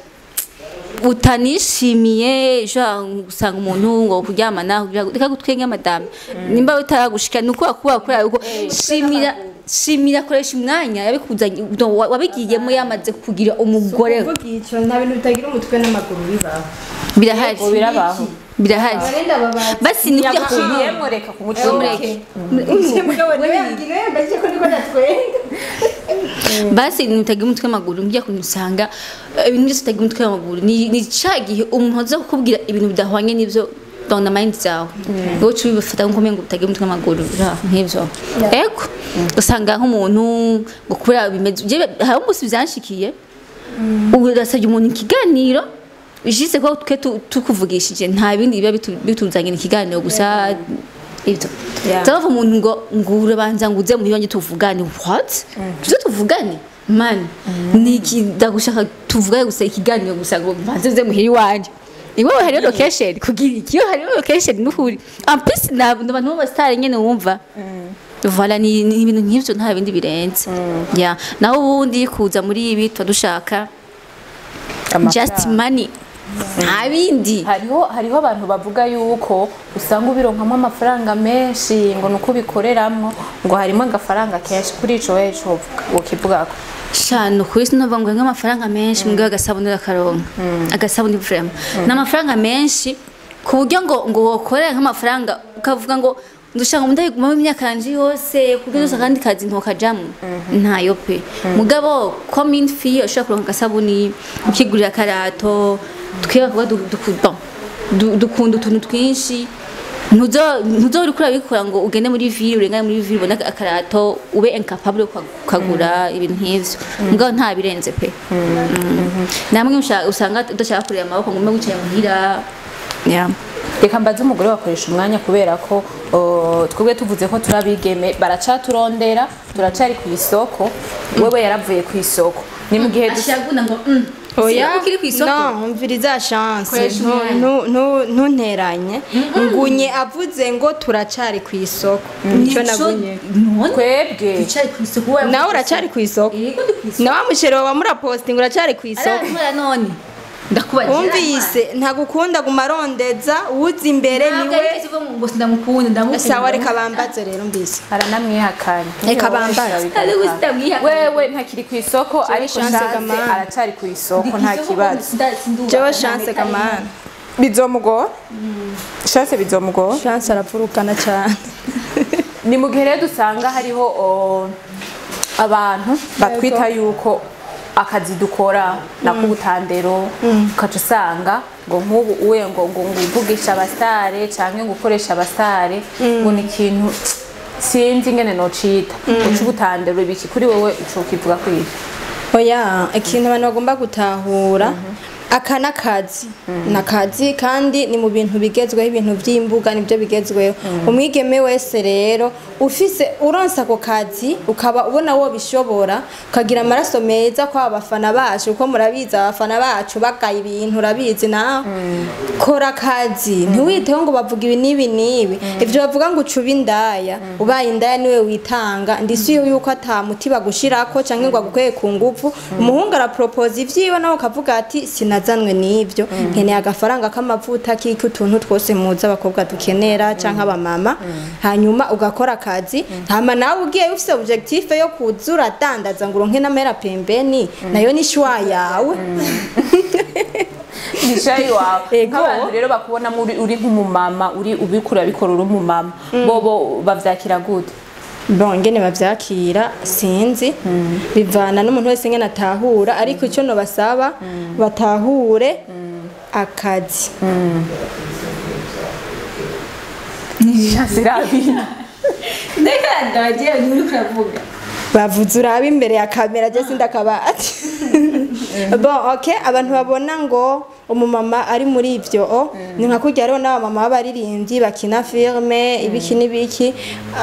S2: utanishimiye, genre usanga umuntu ngo kuryamana reka gutwenga madame, nimba utaragushika nuko akuba kuri uko shimira, shimira, koresha umwanya yabikuzanye, wabigiyemo yamaze kugira umugore.
S1: Kuvuga ico, nta bintu bitagira umutwe n'amaguru bibaho.
S2: Birahari.
S3: Birabaho.
S2: Birahari. Basi ni byo
S3: yaguciriyemwo, reka kumucira.
S2: Basi nutagira umutwe w'amaguru, ngiye kumusanga ibintu byose utagira umutwe w'amaguru ni ca gihe umuntu aza kukubwira ibintu bidahwanye n'ivyo dans la mind zawe, wowe uca ubifata nko umengo utagira umutwe w'amaguru, nk'ivyo. Ego, usanga nk'umuntu ngo kubera bimeze, jewe hari umunsi vyanshikiye, ubu urasabye umuntu ikiganiro jise ko twe tukuvugishije nta bindi biba bituzanye, ikiganiro gusa ibyo. Tubavuga umuntu ngo urabanza ngo uze muhira wanjye tuvugane. What? Tuze tuvugane? Man, ni iki? Ndagushaka tuvugane gusa, ikiganiro gusa, ngo mbanze uze muhira iwanje. Iwawe hariyo location kugira iki? Iyo hariyo location n'ukuri, en plus na abantu b'abastar nyene, wumva. Voilà, ni ibintu nk'ivyo, nta bindi birenze. Yeah, naho ubundi kuza muri ibi tuba dushaka just money, nta bindi.
S3: Hariho abantu bavuga yuko usanga ubironkamo amafaranga menshi, ngo nuko ubikoreramwo ngo harimo agafaranga kenshi. Kuri ico wewe ico wokivugako?
S2: Shano kuri sinova ngo nk'amafaranga menshi, mbwa agasabuni akaronka agasabuni, vraiment ni amafaranga menshi ku buryo ngo wokorera nk'amafaranga ukavuga ngo ndushaka ngo ndabigumamo imyaka yanje yose kuko yose akandi kazi ntokajamwo, ntayo pe. Mugabo comme une fille ushobora kuronka agasabuni, ukigurira akarato, twiba kuba bon, dukunda utuntu twinshi. Ntuzo uriko urabikora ngo ugende muri ville, urengane muri ville, ubone akarato ube incapable yo kukagura, ibintu nk'ivyo. Mugabo nta birenze pe. Namwe usanga udashaka kureba amaboko ngo ume wicaye muhira, yeah.
S3: Reka mbaze umugore wakoresha umwanya, kubera ko twebwe tuvuze ko turabigeme baracaturondera, turacari ku isoko, wewe yaravuye ku isoko, ni mu gihe
S2: Ashaguna ngo
S1: Oya,
S2: ukiri ku isoko.
S1: No, umviriza Chance.
S2: Koresha umwanya.
S1: Ntunteranye. Ngunye avuze ngo turacari ku isoko, nico nagunye.
S2: None
S3: twebwe
S2: turacari ku isoko, wowe?
S1: Nawe uracari ku isoko.
S2: Yego, ndi ku isoko.
S1: Nawe muchéri wawe murapostinga, uracari ku isoko.
S2: Arantwara none ndakubagira.
S1: Wumvise, ntagukunda, guma arondeza uwuza imbere
S2: Ntabwo
S1: niwe.
S2: ari cyo ngo sindamukunda, ndamukunda.
S1: Sawa, reka bambaze rero mbise.
S3: Aranamwihakanye.
S1: Reka bambaze.
S2: Ariko sindamwihakanye.
S3: Wewe ntakiri ku isoko, ariko
S1: Chance
S3: Chance
S1: Gamana.
S3: aracari ku isoko, nta kibazo.
S1: Jewe Chance kamana.
S3: Bizomugora, Chance bizomugora.
S1: Chance arapfurukana cyane.
S3: Ni mu gihe rero dusanga hariho abantu batwita yuko akazi dukora nako ubutandero, ukaca usanga ngo nk'ubu uwe ngo uvugisha abastar canke ngo ukoresha abastar, ngo ni ikintu sinzi ingene nocita uca ubutandero ibiki. Kuri wowe ico kivuga kwiki?
S1: Oya, ikintu abantu bagomba gutahura, aka n'akazi, ni akazi kandi ni mu bintu bigezweho, ibintu by'imbuga nibyo bigezweho. Umwigeme wese rero ufise uronse ako kazi, ukaba ubona wo bishobora, ukagira amaraso meza kwa abafana bacu, kuko murabizi abafana bacu bagaye ibintu, urabizi nawe. Kora akazi, ntiwiteho ngo bavuga ibi n'ibi n'ibi. Ibyo bavuga ngo ucube indaya, ubaye indaya niwe witanga. Ndisi yuko ata muti bagushirako canke ngo agukweye ku nguvu. Umuhungu arapropose ivyiwe, nawe ukavuga ati sinazanwe n'ivyo, nkeneye agafaranga k'amavuta, kiki, utuntu twose muzi abakobwa dukenera canke abamama. Hanyuma ugakora akazi, hama nawe ugiye ufise objectif yo kuza uradandaza ngo uronke n'amahera pembeni, nayo ni choix yawe.
S3: Ni choix wawe.
S1: Ego.
S3: Nk'abantu rero bakubona muri uri nk'umumama, uri ubikura bikora uri umumama, bobo bavyakira gute?
S1: Bon, ingene bavyakira sinzi, bivana n'umuntu wese ingene atahura, ariko icyo nobasaba, batahure akazi.
S3: Zirabina.
S2: Ndeka ndagiye uri kuravuga.
S1: Bavuze urabe imbere ya kamera, je sindakabati. Bon, okay, abantu babona ngo umumama ari muri ivyo, o ni nka kurya rero n'abamama b'abaririmbyi bakina filme, ibiki n'ibiki.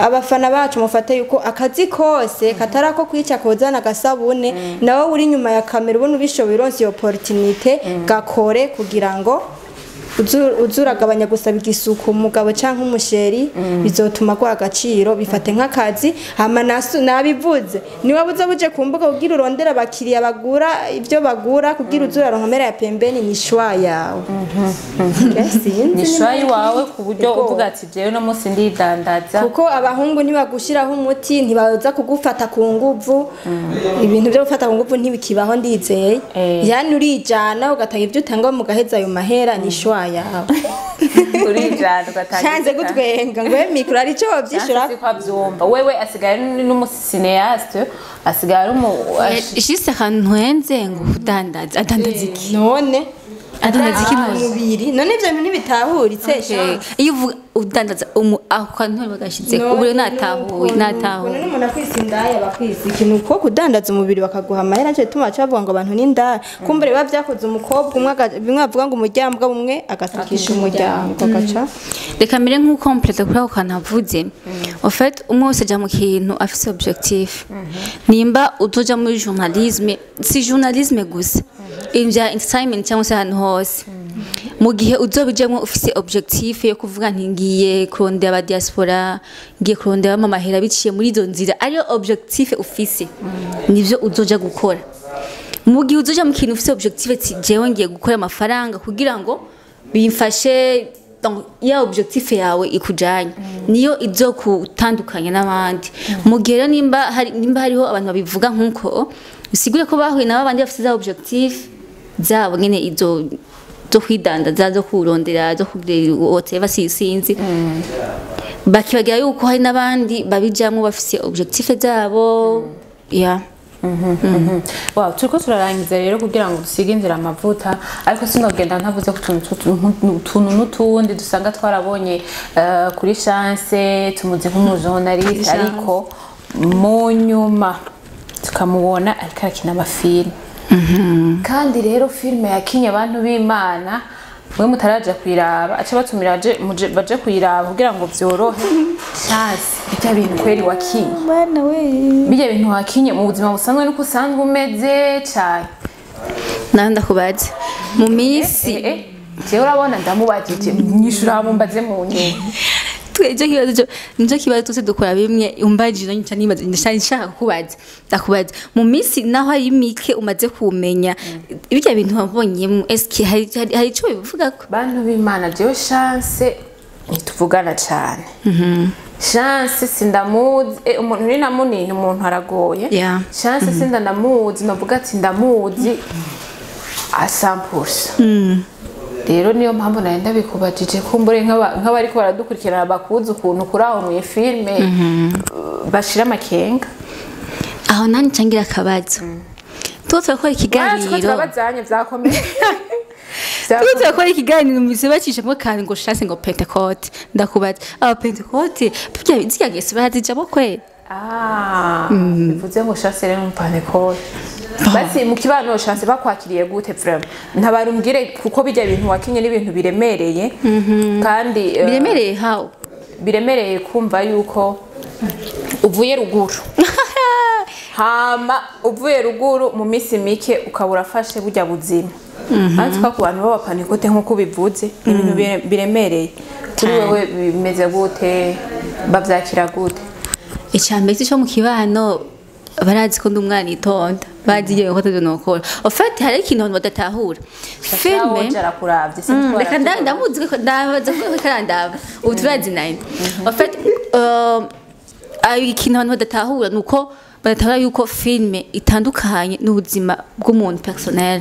S1: Abafana bacu, mufate yuko akazi kose katari ako kwica kozana agasabune, nawe uri inyuma ya kamera ubona ubishoboye, uronse iyo opportunité, gakore kugira ngo uzu uragabanya gusaba igisuku umugabo canke umuchéri, bizotuma guha agaciro. Bifate nk'akazi. Hama nabivuze, niba buza buje ku mbuga kugira urondera abakiriya bagura ibyo bagura, kugira uze uraronka amahera ya pembeni, ni choix yawe. Okay, sinzi.
S3: Ni choix iwawe, ku buryo
S1: Ego.
S3: uvuga ati jewe no munsi ndidandaza.
S1: Kuko abahungu ntibagushiraho umuti, ntibaza kugufata ku nguvu. Ibintu byo gufata ku nguvu ntibikibaho, ndizeye.
S3: Eh.
S1: Yani urijana ugatanga ibyo utanga, mugaheza ayo mahera, ni choix yawe
S3: Urijana ugatangira.
S1: Shanze gutwenga ngo micro ari cyo wabyishura.
S3: Siko abyumva. Wewe asigaye n'umu cinéaste, asigaye ari umu
S2: Jise akantu ntenze ngo udandaza, adandaza iki?
S1: None
S2: Adandaza iki none?
S1: Umubiri. None ibyo bintu ntibitahuritse.
S2: Iyo uvuga udandaza aho kantu bagashize ubu natahuye natahuye.
S1: None umuntu akwisa indaya bakwisa ikintu ko kudandaza umubiri bakaguha amahera cyo bituma bavuga ngo abantu ni indaya. Kumbure biba byakoze umukobwa umwe bimwe bavuga ngo umuryango umwe agatukisha umuryango agaca.
S2: Reka mbere nk'uko complete kuri ako kantu avuze. En fait umwe wese aja mu kintu afise objectif. Nimba utoja muri journalisme, si journalisme gusa. Inja entertainment cyangwa se ahantu hose. Mu gihe uzobijemwo ufise objectif yo kuvuga nti ngiye kurondera aba diaspora, ngiye kurondera amahera biciye muri izo nzira, ariyo objectif ufise. Nivyo uzoja gukora. Mu gihe uzoja mu kintu ufise objectif ati jewe ngiye gukora amafaranga kugira ngo bimfashe, donc ya objectif yawe ikujanye niyo izokutandukanya n'abandi. Mu gihe rero nimba hariho abantu babivuga nkuko usigure ko bahuye n'abandi bafite za objectif zabo nyene izo zo kwidandaza, zo kurondera, zo kugira whatever sinzi, bakibagira yuko hari n'abandi babijamwo bafise objectif zabo. Ya
S3: Wow, turiko turarangiza rero kugira ngo dusige inzira amavuta, ariko sinogenda ntavuze ku tuntu n'utundi dusanga twarabonye kuri Chance. Tumuzi nk'umujournaliste, ariko mu nyuma tukamubona ariko arakina amafilme. Kandi rero filme yakinye abantu b'Imana mwe mutaraja kuyiraba, aca batumira baje kuyiraba kugira ngo vyorohe. Chance, bijya bintu kweri wakinye.
S2: Bana we.
S3: Bijya bintu wakinye mu buzima busanzwe nuko usanzwe umeze cyane.
S2: Naho ndakubaza mu minsi
S3: jewe urabona ndamubajije nyishura mumbaze mu nyuma.
S2: Tweje kibazo nico kibazo twese dukora bimwe umbajije nca nibaza nshaka kukubaza ndakubaza mu minsi naho ari mike umaze kumenya ibyo bintu wabonyemo, eske hari ico bivuga ko
S3: bantu b'Imana jewe Chance ntituvugana cyane. Chance sindamuzi, umuntu ni na munini umuntu aragoye. Chance sindandamuzi novuga ati ndamuzi a 100%. Rero niyo mpamvu nari ndabikubajije kumbure nk'abariko baradukurikirana bakuzi ukuntu kuri aho mu filme bashira amakenga.
S2: Aho nani cangira akabazo. Tuba turakora ikiganiro.
S3: Turabazanye vyakomeye.
S2: Tuba turakora ikiganiro mise bacishamo kandi ngo Chance ngo Pentecote. Ndakubaza aba Pentecote burya zirya ngeso barazijamo kwe?
S3: Bivuze ngo Chance rero mu Pentecote. Basi mu kibano Chance bakwakiriye gute vraiment? Ntabarumbwire kuko bijya bintu wakinye n'ibintu biremereye. Kandi
S2: biremereye how?
S3: Biremereye kumva yuko uvuye ruguru. Hama uvuye ruguru mu minsi mike ukabura fashe burya buzima. Ariko ku bantu baba Pentecote nkuko bivuze ibintu biremereye. Kuri wewe bimeze gute? Bavyakira gute?
S2: Icambere cyo mu kibano barazi ko ndi umwana itonda, bazi igihe ko atavyo nokora. En fait hari ikintu abantu badatahura. Filme reka ndamuzi ko ndabaza ko karandaba ubu turazi nayo. En fait ikintu abantu badatahura nuko badatahura yuko filme itandukanye n'ubuzima bw'umuntu personnel.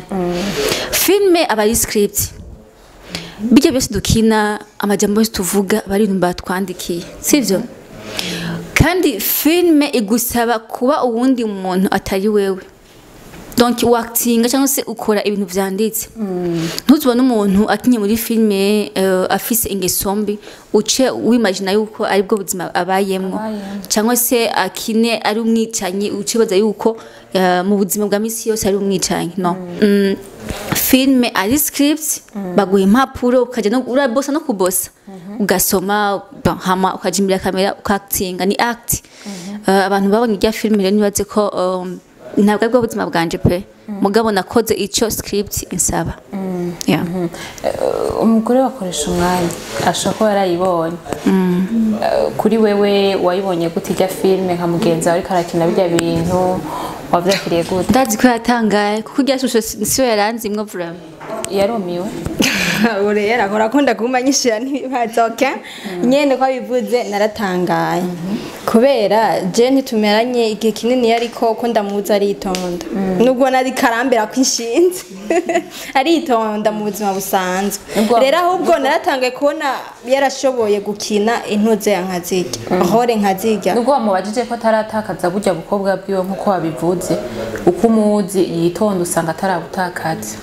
S2: Filme aba ari script. Bijya byose dukina, amajambo yose tuvuga bari ibintu batwandikiye, sivyo? Kandi filme igusaba kuba uwundi muntu atari wewe. Donc acting cyangwa se ukora ibintu vyanditse. Ntuzubona umuntu akinye muri filme afise ingeso mbi uce wimagina yuko ari bwo buzima abayemwo, cyangwa se akine ari umwicanyi uce baza yuko mu buzima bwa misi yose ari umwicanyi. No. Filme ari script baguha impapuro ukaja no urabosa no kubosa ugasoma hama ukaja imbere ya kamera ukaactinga, ni act. Abantu babonye irya filme rero nibaze ko ntabwo aribwo buzima bwanje pe, mugabo nakoze ico script insaba.
S3: Umugore wakoresha umwanya ashobora kuba yarayibonye. Kuri wewe wayibonye gute irya filme nka mugenzi wawe ariko arakina birya bintu wavyakiriye gute?
S2: Ndazi ko yatangaye kuko irya shusho siyo yaranze imwe vraiment.
S3: Yarumiwe.
S1: Urera urakunda kuguma nyishira n'ibibazo, okay? Nyene ko abivuze naratangaye kubera je ntitumeranye igihe kinini, ariko ko ndamuzi aritonda, nubwo nari karambera ko inshinze aritonda mu buzima busanzwe. Rero ahubwo naratangaye kubona yarashoboye gukina intuze ya nkazirya hore nkazirya.
S3: Nubwo wamubajije ko ataratakaza burya bukobwa bwiwe nk'uko wabivuze, uko umuzi yitonda usanga atarabutakaza.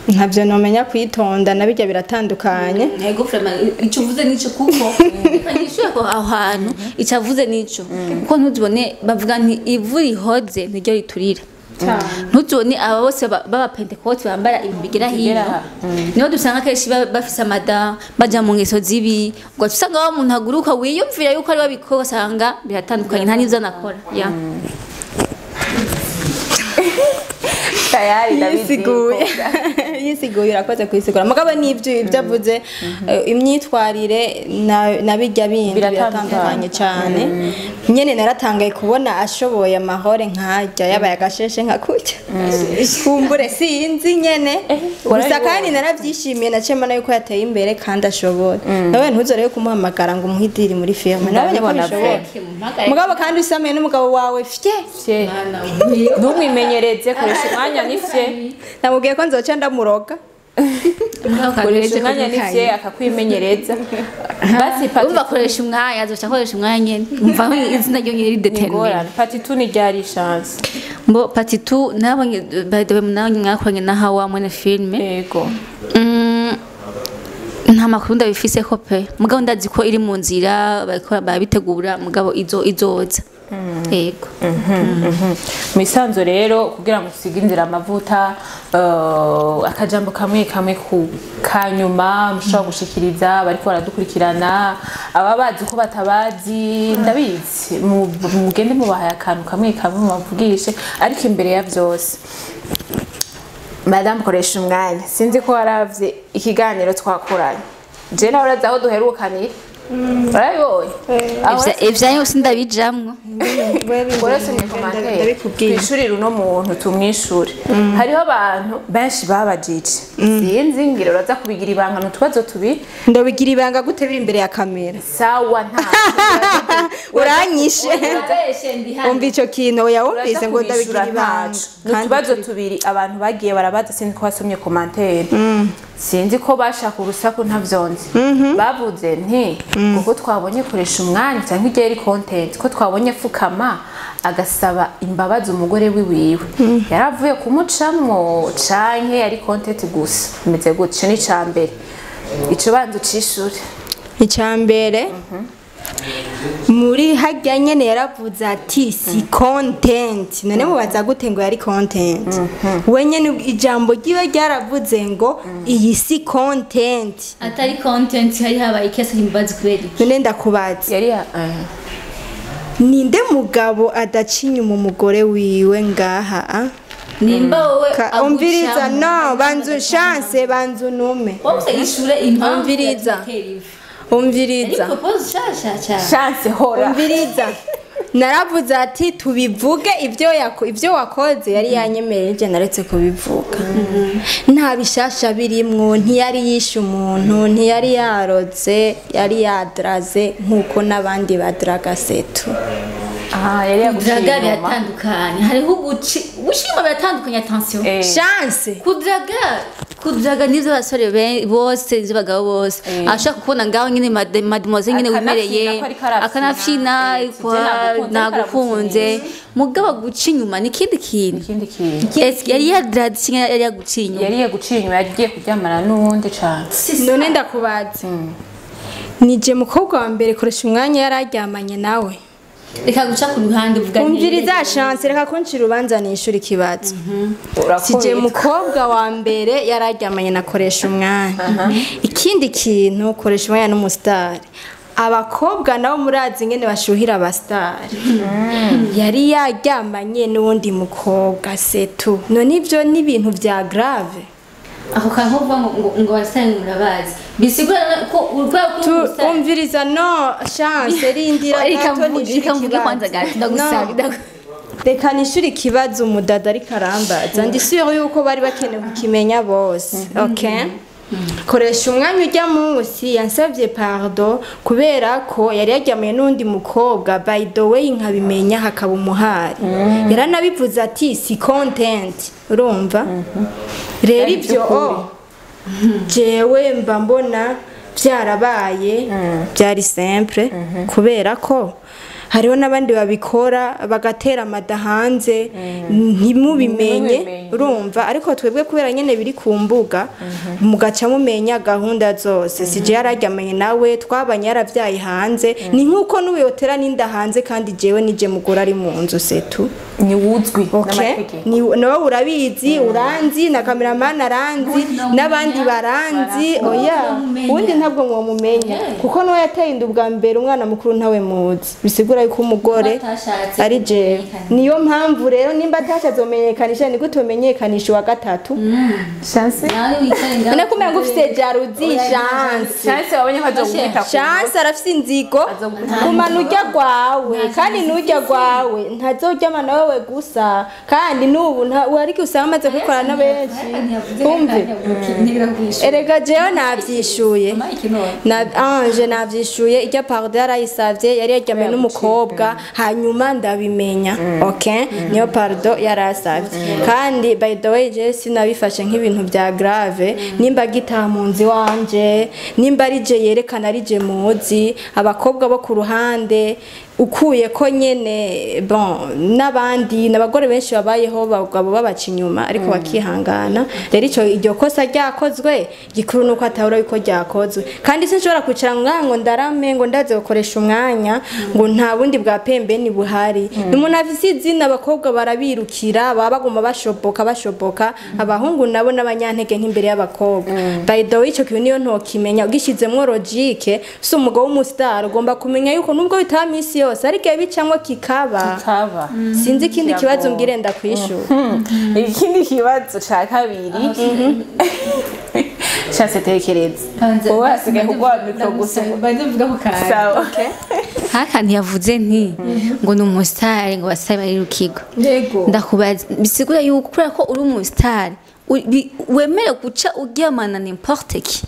S1: Ntabyo nomenya, kwitonda nabijya biratandukanye.
S2: Ego, vraiment icyo uvuze nico, kuko reka nishyure ko aho hantu icyo avuze nico, kuko ntuzibone bavuga nti ivu rihoze niryo riturira. Ntuzibone aba bose b'abapentekote bambara ibintu bigera hino, niho dusanga kenshi bafise amada, baja mu ngeso zibi. Ugaca usanga wa muntu aguruka wiyumvira yuko ari we abikora, ugasanga biratandukanye, nta n'ivyo anakora ya.
S3: Tayari ndabizi.
S1: Yisiguye, yisiguye, urakoze kwisigura. Mugabo n'ibyo ibyo avuze, imyitwarire na bijya bindi
S3: Biratandukanye.
S1: Biratandukanye cyane. Nyene naratangaye kubona ashoboye amahore nkajya yabaye agasheshe nka kurya, kumbure sinzi nyene gusa.
S3: Warabibonye.
S1: Kandi narabyishimiye, naciye mbona yuko yateye imbere kandi ashoboye. Nawe ntuzore kumuhamagara ngo umuhe idiri muri filime, nabonye ko
S3: Ndabibona.
S1: bishoboye. Mugabo kandi usamiye n'umugabo wawe fye.
S3: Fye, ntumwimenyereze, koresha umwanya ni fye.
S1: Namubwiye ko nzoca ndamuroga.
S3: Koresha umwanya ni fye, akakwimenyereza basi pati.
S2: Umva, akoresha umwanya, azoca akoresha umwanya nyene, umva aho izina ryo nyene ridetermine.
S3: Ingorane, part 2 ni ryari, Chance?
S2: Mbo part 2 nabonye, by the way, nabonye mwakoranye na Hawa mwene filme.
S3: Yego.
S2: Nta makuru ndabifise ko pe, mugabo ndazi ko iri mu nzira, bariko barabitegura, mugabo izo izoza, yego.
S3: Mu isanzu rero, kugira ngo usige inzira amavuta, akajambo kamwe kamwe ku kanyuma mushobora gushikiriza bariko baradukurikirana, aba bazi ko batabazi ndabizi, mugende mubahaye akantu kamwe kamwe mubavugishe. Ariko imbere ya vyose, Madame Koresha Umwanya, sinzi ko waravye ikiganiro twakoranye je nawe, urazi aho duherukanira, urabibonye? Aho
S2: Ivyanyu sindabijamwo.
S3: Uretse ni commentaire.
S1: Ndabikubwiye.
S3: Twishurire uno muntu, tumwishure. Hariho abantu benshi babajije, sinzi ngira uraza kubigira ibanga, ni utubazo tubiri.
S1: Ndabigira ibanga gute biri imbere ya kamera?
S3: Sawa, nta
S1: Uranyishe. Umva ico kintu, oya, wumvise ngo ndabigira ibanga.
S3: Ni utubazo tubiri abantu bagiye barabaza. Sinzi ko wasomye commentaire, sinzi ko bashaka urusaku, ntavyonzi. Bavuze nti kuko twabonye Koresha Umwanya cyangwa igihe ari content, ko twabonye fukama agasaba imbabazi umugore wiwiwe, yaravuye kumucamwo canke yari content gusa? Bimeze gutyo, ni icambere ico, banza ucishure.
S1: Icya mbere, muri hajya nyene yaravuze ati si content. None mubaza gute ngo yari content? We nyene ijambo ryiwe ryaravuze ngo iyi si content.
S2: Atari content, hari habaye ikesa imbabazi kubera iki?
S1: None ndakubaza,
S3: yari ya
S1: ninde mugabo adaca inyuma umugore wiwe ngaha, ah?
S2: Nimba wowe
S1: Umviriza, no banzu Chance, banzu nume.
S2: Wowe ishure impamvu.
S1: Umviriza.
S2: Yari
S1: Umviriza.
S2: propose shasha cyane.
S3: Chance, hora.
S1: Umviriza, naravuze ati tubivuge ibyo ibyo wakoze. Yari yanyemereye, njye naretse kubivuga. Nta bishasha birimwo, ntiyari yishe umuntu, ntiyari yaroze, yari yadraze nk'uko n'abandi badraga setu.
S3: Ah, yari yaguciye
S2: Kudraga
S3: inyuma.
S2: biratandukanye, hariho gushima biratandukanye, attention.
S1: Chance.
S2: Kudraga nivyo abasore bose, nivyo abagabo bose. Ashaka kubona ngaho nyine mademoiselle nyine
S3: Akanafyina
S2: wimereye
S3: ko ariko arafyina.
S2: Akanafyina
S3: Eh,
S2: kwa
S3: je nagukunze, ariko
S2: nagukunze. Mugabo guca inyuma ni ikindi kintu.
S3: Ikindi kintu.
S2: Ese yari yadraze cyangwa yari yaguciye inyuma?
S3: Yari yaguciye inyuma, yagiye kuryamana n'uwundi cane.
S1: None ndakubaza, nije mukobwa wa mbere Koresha Umwanya yari aryamanye nawe?
S2: Reka guca ku ruhande, uvuga.
S1: Umviriza Chance, reka kuncira urubanza, nishura ikibazo. Sije mukobwa wa mbere yari aryamanye na Koresha Umwanya. Ikindi kintu, Koresha Umwanya n'umusitari, abakobwa nabo murazi ingene bashuhira abasitari. Yari yaryamanye n'uwundi mukobwa setu. None ivyo ni ibintu vya grave?
S2: Ako kantu uvuga ngo abasitari murabazi, bisigura ko urwego rw'umusitari.
S1: Umviriza, no Chance, rindira
S2: Reka
S1: gato,
S2: mvuge,
S1: nishure
S2: reka mvuge
S1: ikibazo.
S2: kwanza gato, ndagusaba.
S1: No. Reka nishure ikibazo umudada ariko arambaza. Ndi sûre yuko bari bakeneye kukimenya bose, okay? Koresha umwanya ujya munsi yansabye pardon kubera ko yari yaryamanye n'undi mukobwa, by the way nkabimenya hakaba umuhari. Yaranabivuze ati si content, urumva? Rero ibyo jewe mba mbona byarabaye, byari simple, kubera ko hariho n'abandi babikora bagatera amada hanze ntimubimenye, urumva? Ariko twebwe kubera nyene biri ku mbuga, mugaca mumenya gahunda zose. Sije yararyamanye nawe, twabanye yaravyaye hanze, ni nkuko n'ubu yotera n'inda hanze, kandi jewe nije mugore ari mu nzu, setu.
S3: Ni wuzwi
S1: Okay.
S3: n'amategeko.
S1: Ni nawe urabizi, uranzi na cameraman aranzi n'abandi baranzi. Oya, ubundi ntabwo mwomumenya kuko niwe yateye inda ubwa mbere, umwana mukuru ntawe muzi, bisigura yuko umugore
S2: Atashatse
S1: ari jewe.
S2: kumenyekanisha.
S1: Niyo mpamvu rero nimba atashatse kumenyekanisha, ni gute umenyekanisha uwa gatatu?
S3: Chance.
S2: Nawe wicare ngaho.
S1: None kumenya ngo ufise jalousie, Chance.
S3: Chance wabonye ko azogukubita ku
S1: Chance arafise inzigo kumana urya rwawe, kandi n'urya rwawe ntazoryama na wewe gusa, kandi n'ubu ariko usanga amaze kubikora na benshi. Umve, erega jewe navyishuye na Ange navyishuye, irya pardon yarayisavye, yari yaryamye n'umukobwa hanyuma ndabimenya, okay, niyo pardon yarasavye. Kandi by the way je sinabifashe nk'ibintu bya grave, nimba gitaha mu nzu iwanje, nimba ari je yerekana ari je muzi abakobwa bo ku ruhande, ukuye ko nyene bon n'abandi n'abagore benshi babayeho bagabo babaca inyuma ariko bakihangana. Rero ico iryo kosa ryakozwe, gikuru nuko atahura yuko ryakozwe, kandi sinshobora kwicara ngaha ngo ndarame ngo ndaze gukoresha umwanya ngo nta bundi bwa pembeni buhari. Ni umuntu afise izina, abakobwa barabirukira, baba baguma bashoboka bashoboka, abahungu nabo n'abanyantege nk'imbere y'abakobwa. By the way, ico kintu niyo ntokimenya ugishizemwo logique, si umugabo w'umustar ugomba kumenya yuko nubwo bitaba misi yose ariko iyo bicamwo kikaba.
S3: Kaba.
S1: Sinzi ikindi kibazo mbwire ndakwishura.
S3: Ikindi kibazo ca kabiri, Chance, tekereza, wowe hasigaye kuguha micro gusa. Sawa.
S2: Hakantu yavuze nti ngo ni umusitari, ngo abasitari bari rukigo.
S1: Yego.
S2: Ndakubaza, bisigura yuko kubera ko uri umusitari wemerewe guca uryamana n'importe qui?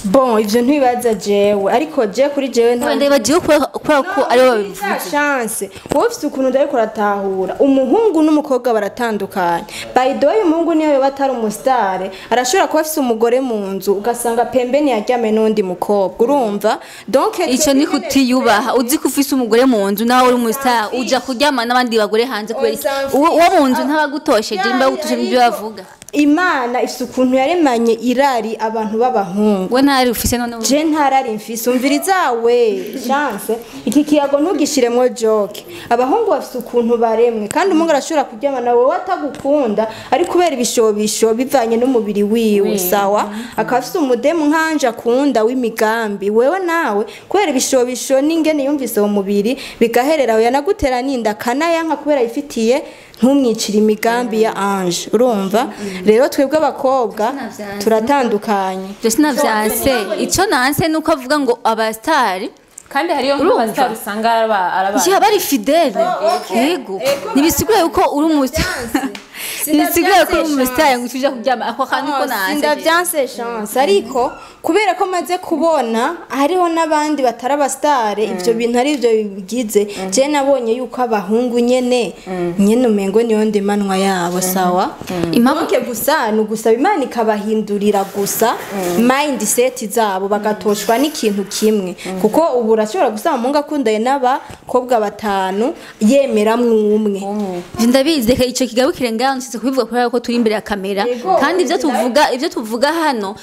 S1: Bon, ivyo ntibibaza jewe, ariko je kuri jewe nta
S2: Ndabagiwe kubera ko aribo babivuze.
S1: Chance, wowe ufite ukuntu ndariko uratahura, umuhungu n'umukobwa baratandukanye. By the way, umuhungu niyo yoba atari umusitare arashobora kuba afise umugore mu nzu, ugasanga pembeni yaryamye n'undi mukobwa, urumva? Donc
S2: Ico ni kutiyubaha. Uzi ko ufise umugore mu nzu, nawe uri umusitari, uja kuryamana n'abandi bagore hanze kubera iki? Uwo mu nzu ntabagutosheje, nimba agutosheje ibyo bavuga.
S1: Imana ifise ukuntu yaremanye irari abantu b'abahungu.
S2: We ntari ufise none?
S1: Je ntarari mfise, umvirizawe Chance, iki kiyago ntugishiremwo joke. Abahungu bafise ukuntu baremwe, kandi umuhungu arashobora kuryamana wowe atagukunda, ari kubera ibishobisho bivanye n'umubiri wiwe, sawa, akaba afise umudemu nkanje akunda w'imigambi, wewe nawe kubera ibishobisho n'ingene yumvise uwo mubiri bigaherera aho, yanagutera n'inda akanayanka kubera yifitiye, ntumwicire imigambi ya Ange, urumva? Rero twebwe abakobwa
S2: Sinavyanse.
S1: turatandukanye.
S2: Ivyo sinavyanse, ico nanse nuko avuga ngo abasitari
S3: Kandi hariyo
S2: Urumva?
S3: nk'abasitari usanga araba
S2: igihe bari fidèle. Yego, ntibisigura yuko uri umusitari, ntibisigura ko uri umusitari ngo uja kuryama ako kantu ko nanse.
S1: Sindavyanse Chance, ariko kubera ko maze kubona hariho n'abandi batari abasitare ivyo bintu ari byo bigize, je nabonye yuko abahungu nyene nyene umengo niyo ndimanwa yabo, sawa.
S2: Impamvu
S1: Impamvu gusa ni ugusaba Imana ikabahindurira gusa mindset zabo, bagatoshwa n'ikintu kimwe, kuko ubu urashobora gusanga umuhungu akundanye n'abakobwa batanu yemeramwo umwe.
S2: Ivyo ndabizi, reka ico kigarukire ngaho. Nshitse kubivuga kubera ko turi imbere ya kamera.
S1: Yego,
S2: kandi ivyo tuvuga hano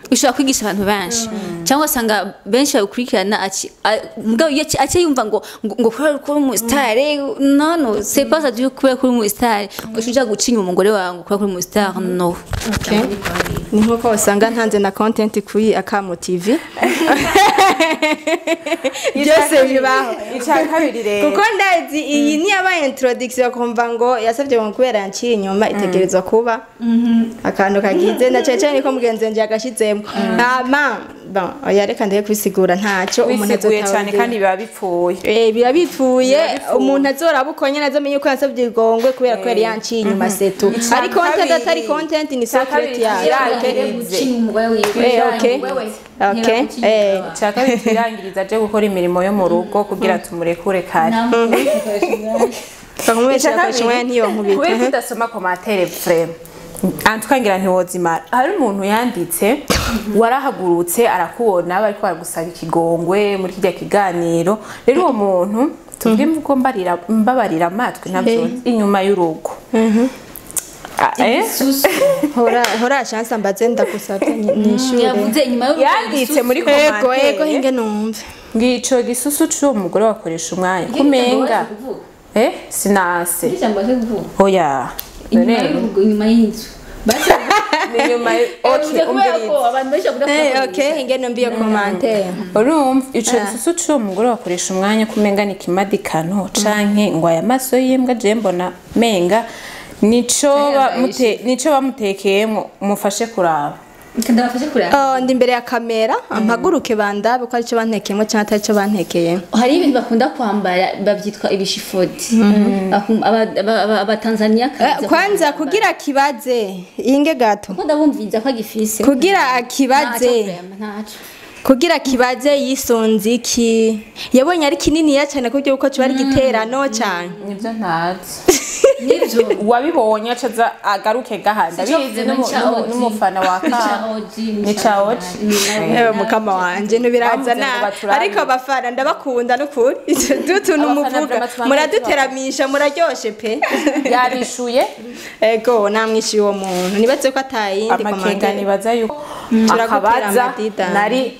S2: bishobora kwigisha abantu benshi, cyangwa usanga benshi babikurikirana, mugabo iyo aci yumva ngo kubera ko uri umusitari, no no, c'est pas ça du kubera ko uri umusitari ushobora guca inyuma umugore wawe ngo kubera ko uri umusitari, no.
S1: Ni nkuko usanga ntanze na content kuri Akamo TV, byose bibaho.
S3: Icya kabiri rero.
S1: Kuko ndazi iyi ni yabaye introduction, kumva ngo yasabye ngo kubera yanciye inyuma, itegerezwa kuba akantu kagize na cyane cyane ko mugenzi wanje yagashizemo. Hama Bon, oya, reka ndeke kubisigura, ntacyo umuntu
S3: Wisiguye cyane
S1: azotahura.
S3: kandi biba bipfuye.
S1: Biba bipfuye. Umuntu azoraba uko nyene azamenye ko yansabye igongwe kubera ko yari yanciye inyuma, c'est tout.
S3: Ica
S1: Ari content,
S3: kabiri.
S1: atari content, ni
S3: Ica
S1: secret
S3: kabiri
S1: yacu.
S3: twirangirize.
S2: Umugore wiwe.
S1: Okay. Okay.
S3: Icya kabiri twirangiriza, aje gukora imirimo yo mu rugo kugira tumurekure kare.
S1: Bakumubesha akoresha umwanya ntiyonkubita.
S3: Kubera ko udasoma commentaire, vraiment, antukangira ntiwozimara. Hari umuntu yanditse, warahagurutse arakubona bariko baragusaba ikigongwe muri kirya kiganiro. Rero uwo muntu, tuvuge imvugo mbarira, mbabarira amatwi, ntabyo inyuma y'urugo. Ah, eh?
S1: Hora hora, chance mbaze, ndagusabye nishure.
S2: Yavuze inyuma y'urugo.
S3: Yanditse muri
S1: Ego, ego.
S3: commentaire
S1: Hinge numve.
S3: Ngico gisusu c'uwo mugore wakoresha umwanya kumenga sinase.
S2: Ijambo aje kuvuga.
S3: Oya.
S2: Inyuma
S3: None,
S2: y'urugo, inyuma y'inzu. Basi.
S3: Ni nyuma okay,
S2: Kubera ko
S3: umviriza.
S2: abantu benshi bakunda
S1: Okay, hinge numve iyo commentaire.
S3: Urumva ico gisusu c'uwo mugore wakoresha umwanya kumenga ni kimadikano canke ngo aya maso y'imbwa, je mbona menga nico bamutekeyemo. Mufashe kuraba.
S2: Ndabafashe kuraba.
S1: Oh, ndi imbere ya kamera, mpaguruke bandabe ko aricyo bantekeyemo cyangwa atari cyo bantekeyemo.
S2: Hari ibintu bakunda kwambara babyitwa ibishifodi. Abatanzaniya.
S1: Kwanza kugira kibaze, inge gato.
S2: Bakunda bumviza ko agifise.
S1: Kugira kibaze.
S2: Ntacyo.
S1: Kugira kibaze, yisunze iki? Yabonye ari kininiya cyane kuburyo uko kiba ari giterano cyane?
S3: Nivyo ntazi.
S2: Nibyo.
S3: Uwabibonye acaza agaruke gaha, ndabizi n'umufana wa ka ni ca Oji.
S1: Ewe mukama wanje, ntibiraza.
S3: Bamuze ngo
S1: Na
S3: baturabire.
S1: ariko abafana ndabakunda n'ukuri, dutuntu
S3: Abafana
S1: muvuga
S3: vraiment tubambaye.
S1: muraduteramisha, muraryoshe pe.
S3: Yabishuye.
S1: Ego, namwishyuye uwo muntu, nibatse ko atayindi
S3: Amakenga
S1: commentaire.
S3: nibaza yuko
S1: Turagutera
S3: akabaza
S1: amadida.
S3: nari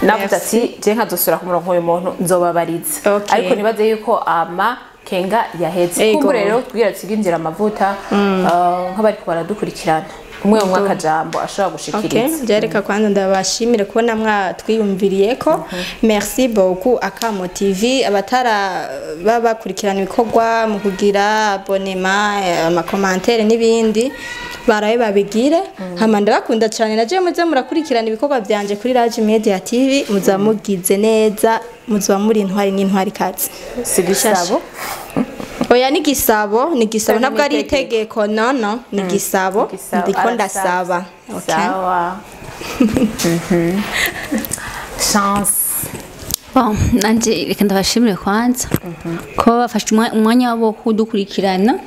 S3: navuze ati je nkazosubira ku murongo uyu muntu nzobabariza,
S1: Okay.
S3: ariko nibaze yuko amakenga yaheze.
S1: Ego.
S3: Kumbure rero kugira tuginjira amavuta, nk'abariko baradukurikirana, umwe umwe akajambo ashobora gushikiriza.
S1: Okay, reka kwanza ndabashimire kubona mwatwiyumviriye ko merci beaucoup Akamo TV, abatara baba bakurikirana ibikorwa mu kugira abonnement, ama commentaire n'ibindi, baraye babigire. Hama ndabakunda cyane, naje muze murakurikirana ibikorwa byanje kuri Rage Media TV, muza mugize neza, muzoba muri intwari n'intwari kazi.
S3: Si gisabo.
S1: Oya, ni gisabo, ni gisabo.
S3: Ni
S1: Ntabwo ari
S3: itegeko.
S1: itegeko, no no, ni gisabo.
S3: Gisabo.
S1: Ndiko
S3: Arasaba.
S1: ndasaba, okay.
S3: Sawa. Chance.
S2: Bon, nanje reka ndabashimire kwanza ko bafashe umwanya wabo kudukurikirana,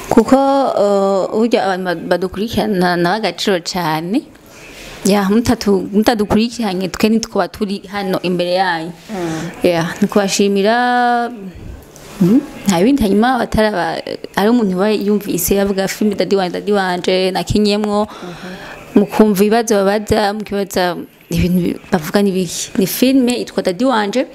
S2: kuko burya abantu badukurikirana ni ab'agaciro cyane. Ya mutadukurikiranye twe ntitwaba turi hano imbere yanyu. Ya ni kubashimira. Nta bindi. Hanyuma bataraba ari umuntu uba yumvise avuga filime Daddy wanje, Daddy wanje nakinyemwo, mukumva ibibazo babaza, mukibaza ibintu bavuga n'ibiki. Ni filime yitwa Daddy wanje,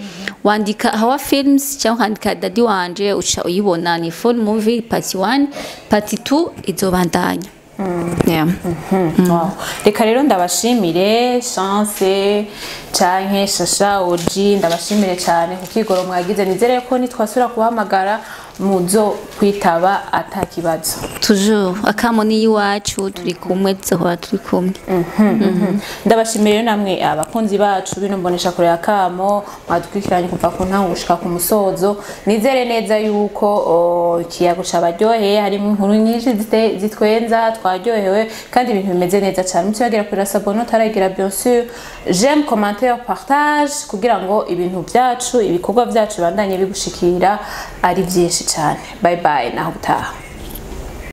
S2: wandika Hawa Films cyangwa ukandika Daddy wanje uca uyibona. Ni full movie, part 1, part 2 izobandanya. Yeah.
S3: Wow. Reka rero ndabashimire, Chance canke Shasha Oji, ndabashimire cyane ku kigoro mwagize. Nizere ko nitwasubira kubahamagara muzo kwitaba atakibazo.
S2: Toujours, Akamo ni iwacu, turi kumwe, tuzohora turi kumwe.
S3: Ndabashimiye rero namwe abakunzi bacu bino mbonesha kure ya Kamo, mwadukurikiranye kuva ku ntango gushika ku musozo. Nizere neza yuko ikiyago cabaryoheye, harimo inkuru nyinshi zitwenza, twaryohewe kandi ibintu bimeze neza cyane. Mutiyagera kuri s'abonner utaragira, bien sûr, j'aime, commentaire, partage, kugira ngo ibintu byacu, ibikorwa byacu bibandanye bigushikira ari byinshi cyane. Bye bye, naho utaha.